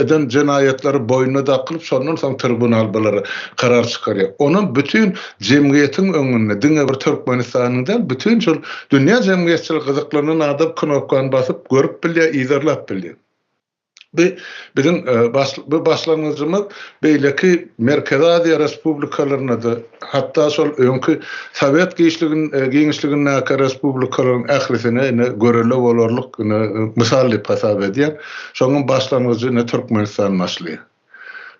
eden jenaýatlary boýnuna dakylyp şondan soň tribunal bulara karar çykarýar. Onam bütin jemgyýetiň öňünde diňe bir Türkmenistanyň däl bütin şol dünýä jemgyýetçiligi gyzyklanan adam knopkany basyp görüp bilýär yzarlap bilýär. Bu biziň bu başlangyjymyz beýleki Merkezi Aziýa respublikalarynda-da, hatda şol öňki sowet giňişligindäki respublikalaryň ählisine ine görelde bolarlyk ine mysal diýip hasap edýän. Şonuň başlangyjy ine Türkmenistan başlaýar.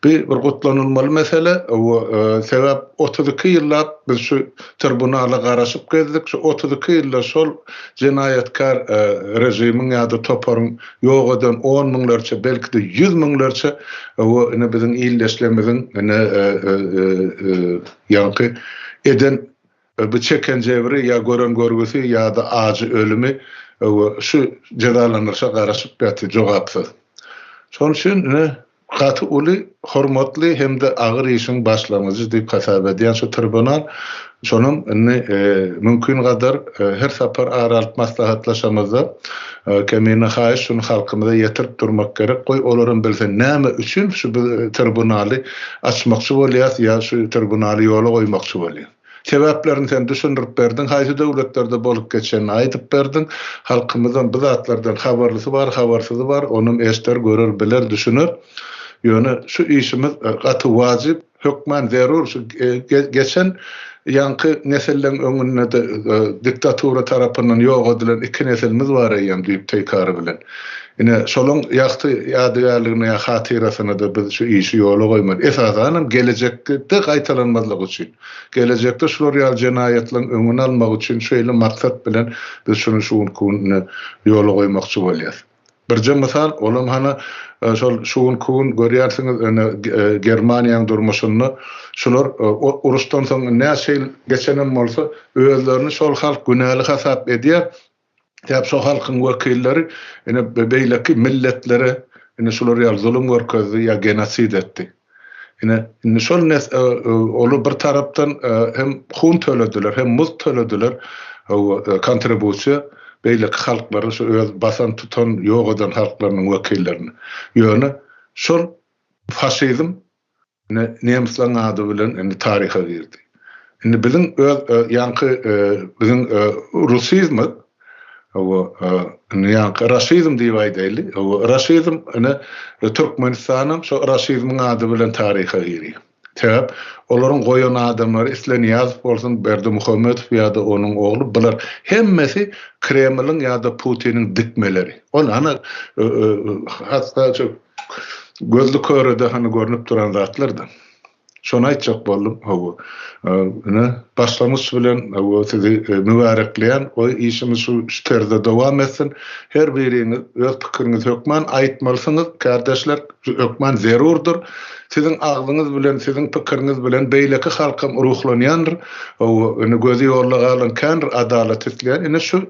Bu bir gutlanylmaly mesele. Sebäp 32 ýyllap biz şu tribunala garaşyp gezdik. Şu 32 ýylda şol jenaýatkär režimiň ýa-da toparyň ýok eden on müňlerçe, belki-de ýüz müňlerçe ine biziň ildeşlerimiziň ine ýaňky eden bu çeken jebri ýa gören görgüsi ýa-da ajy ölümi şu jezalandyryşa garaşyp ýatyr jogapsyz. Şonuň üçin ine gaty uly hormatly hem-de agyr işiň başlangyjy diýip hasap edýän şu tribunal. Şonam indi mümkin gadar her sapar ara alyp maslahatlaşamyzda kemine haýyş şuny halkymyza ýetirip durmak gerek goý olaram bilsin näme üçin şu biz tribunaly açmakçy bolýas ýa şu tribunaly ýola goýmakçy bolýas. Sebäplerini sen düşündirip berdiň, haýsy döwletlerde bolup geçenini aýdyp berdiň. Halkymyzam bu zatlardan habarlysy bar, habarsyzy bar, onam eşder, görer, biler, düşüner. Ýöne şu işimiz gaty wajyp, hökman zerur. Şu geçen ýaňky nesilleň öňünde-de diktatura tarapyndan ýok edilen iki nesilimiz bar eýýäm düýp-teýkary bilen. Ine, şolaň ýagty ýadygärligine ýa hatyrasyna-da biz şu işi ýola goýmaly. Esasanam gelejekde gaýtalanmazlygy üçin. Gelejekde şular ýaly jenaýatlaryň öňüni almak üçin şeýle maksat bilen biz şuny şu günki gün ýola goýmakçy bolýas. Birje mysal, olam hana şol şu günki gün görýärsiňiz ine Germaniýaň durmuşynda şular uruşdan soň näçe ýyl geçenem bolsa özlerini şol halk günäli hasap edýär. Sebäp şo halkyň wekilleri ine beýleki milletlere ine şular ýaly zulum görkezdi ýa genosid etdi. Ine indi şol nes olar bir tarapdan hem hun tölediler hem muzd tölediler kontribusiýa beýleki halklara şu öz basan tutan ýok eden halklarynyň wekillerine. Ýöne şol faşizm Ine, nemsleriň ady bilen indi taryha girdi. Indi biziň öz ýaňky biziň rusizmiz. Hawa, indi ýaňky raşizm diýip aýdaýly. Hawa, raşizm ine Türkmenistanam şo raşizmiň ady bilen taryha girýär. Sebäp olaryň goýan adamlary isle Nyýazow bolsun, Berdimuhamedow ýa-da onuň ogly bular hemmesi Kremliň ýa-da Putiniň dikmeleri. Ol hany hatda şu gözli körede hany görnüp duran zatlar-da. Şony aýtjak boldum, hawa. Ine, başlangyç bilen, hawa, sizi mübärekleýän. Goý, işiňiz şu şu terzde dowam etsin. Her biriňiz öz pikiriňizi hökman aýtmalysyňyz, kärdeşler, hökman zerurdyr. Siziň agzyňyz bilen, siziň pikiriňiz bilen beýleki halkam ruhlanýandyr. Hawa, ine, gözi ýolda galan kändir adalat isleýän. Ine, şu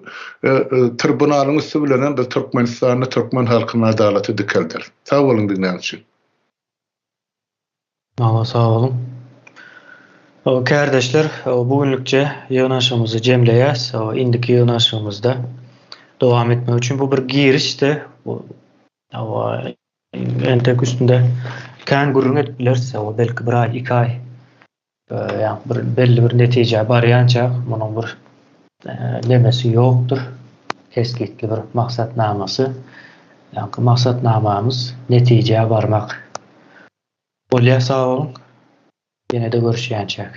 tribunalyň üsti bilenem biz Türkmenistanda türkmen halkyna adalaty dikelderis. Sag boluň diňlän üçin. Hawa, sag boluň. Kärdeşler, bu günlükçe ýygnanyşygymyzy jemleýäs. Indiki ýygnanyşygymyzda dowam etmek üçin bu bir girişdi. Hawa, entek üstünde kän gürrüň edip bileris. Belki bir aý, iki aý Ýa bir belli bir netijä barýança munuň bir nemesi ýokdur, kesgitli bir maksatnamasy. Ýaňky maksatnamamyz netijä barmak. Bolýar sag boluň. Ýene-de görüşýänçäk.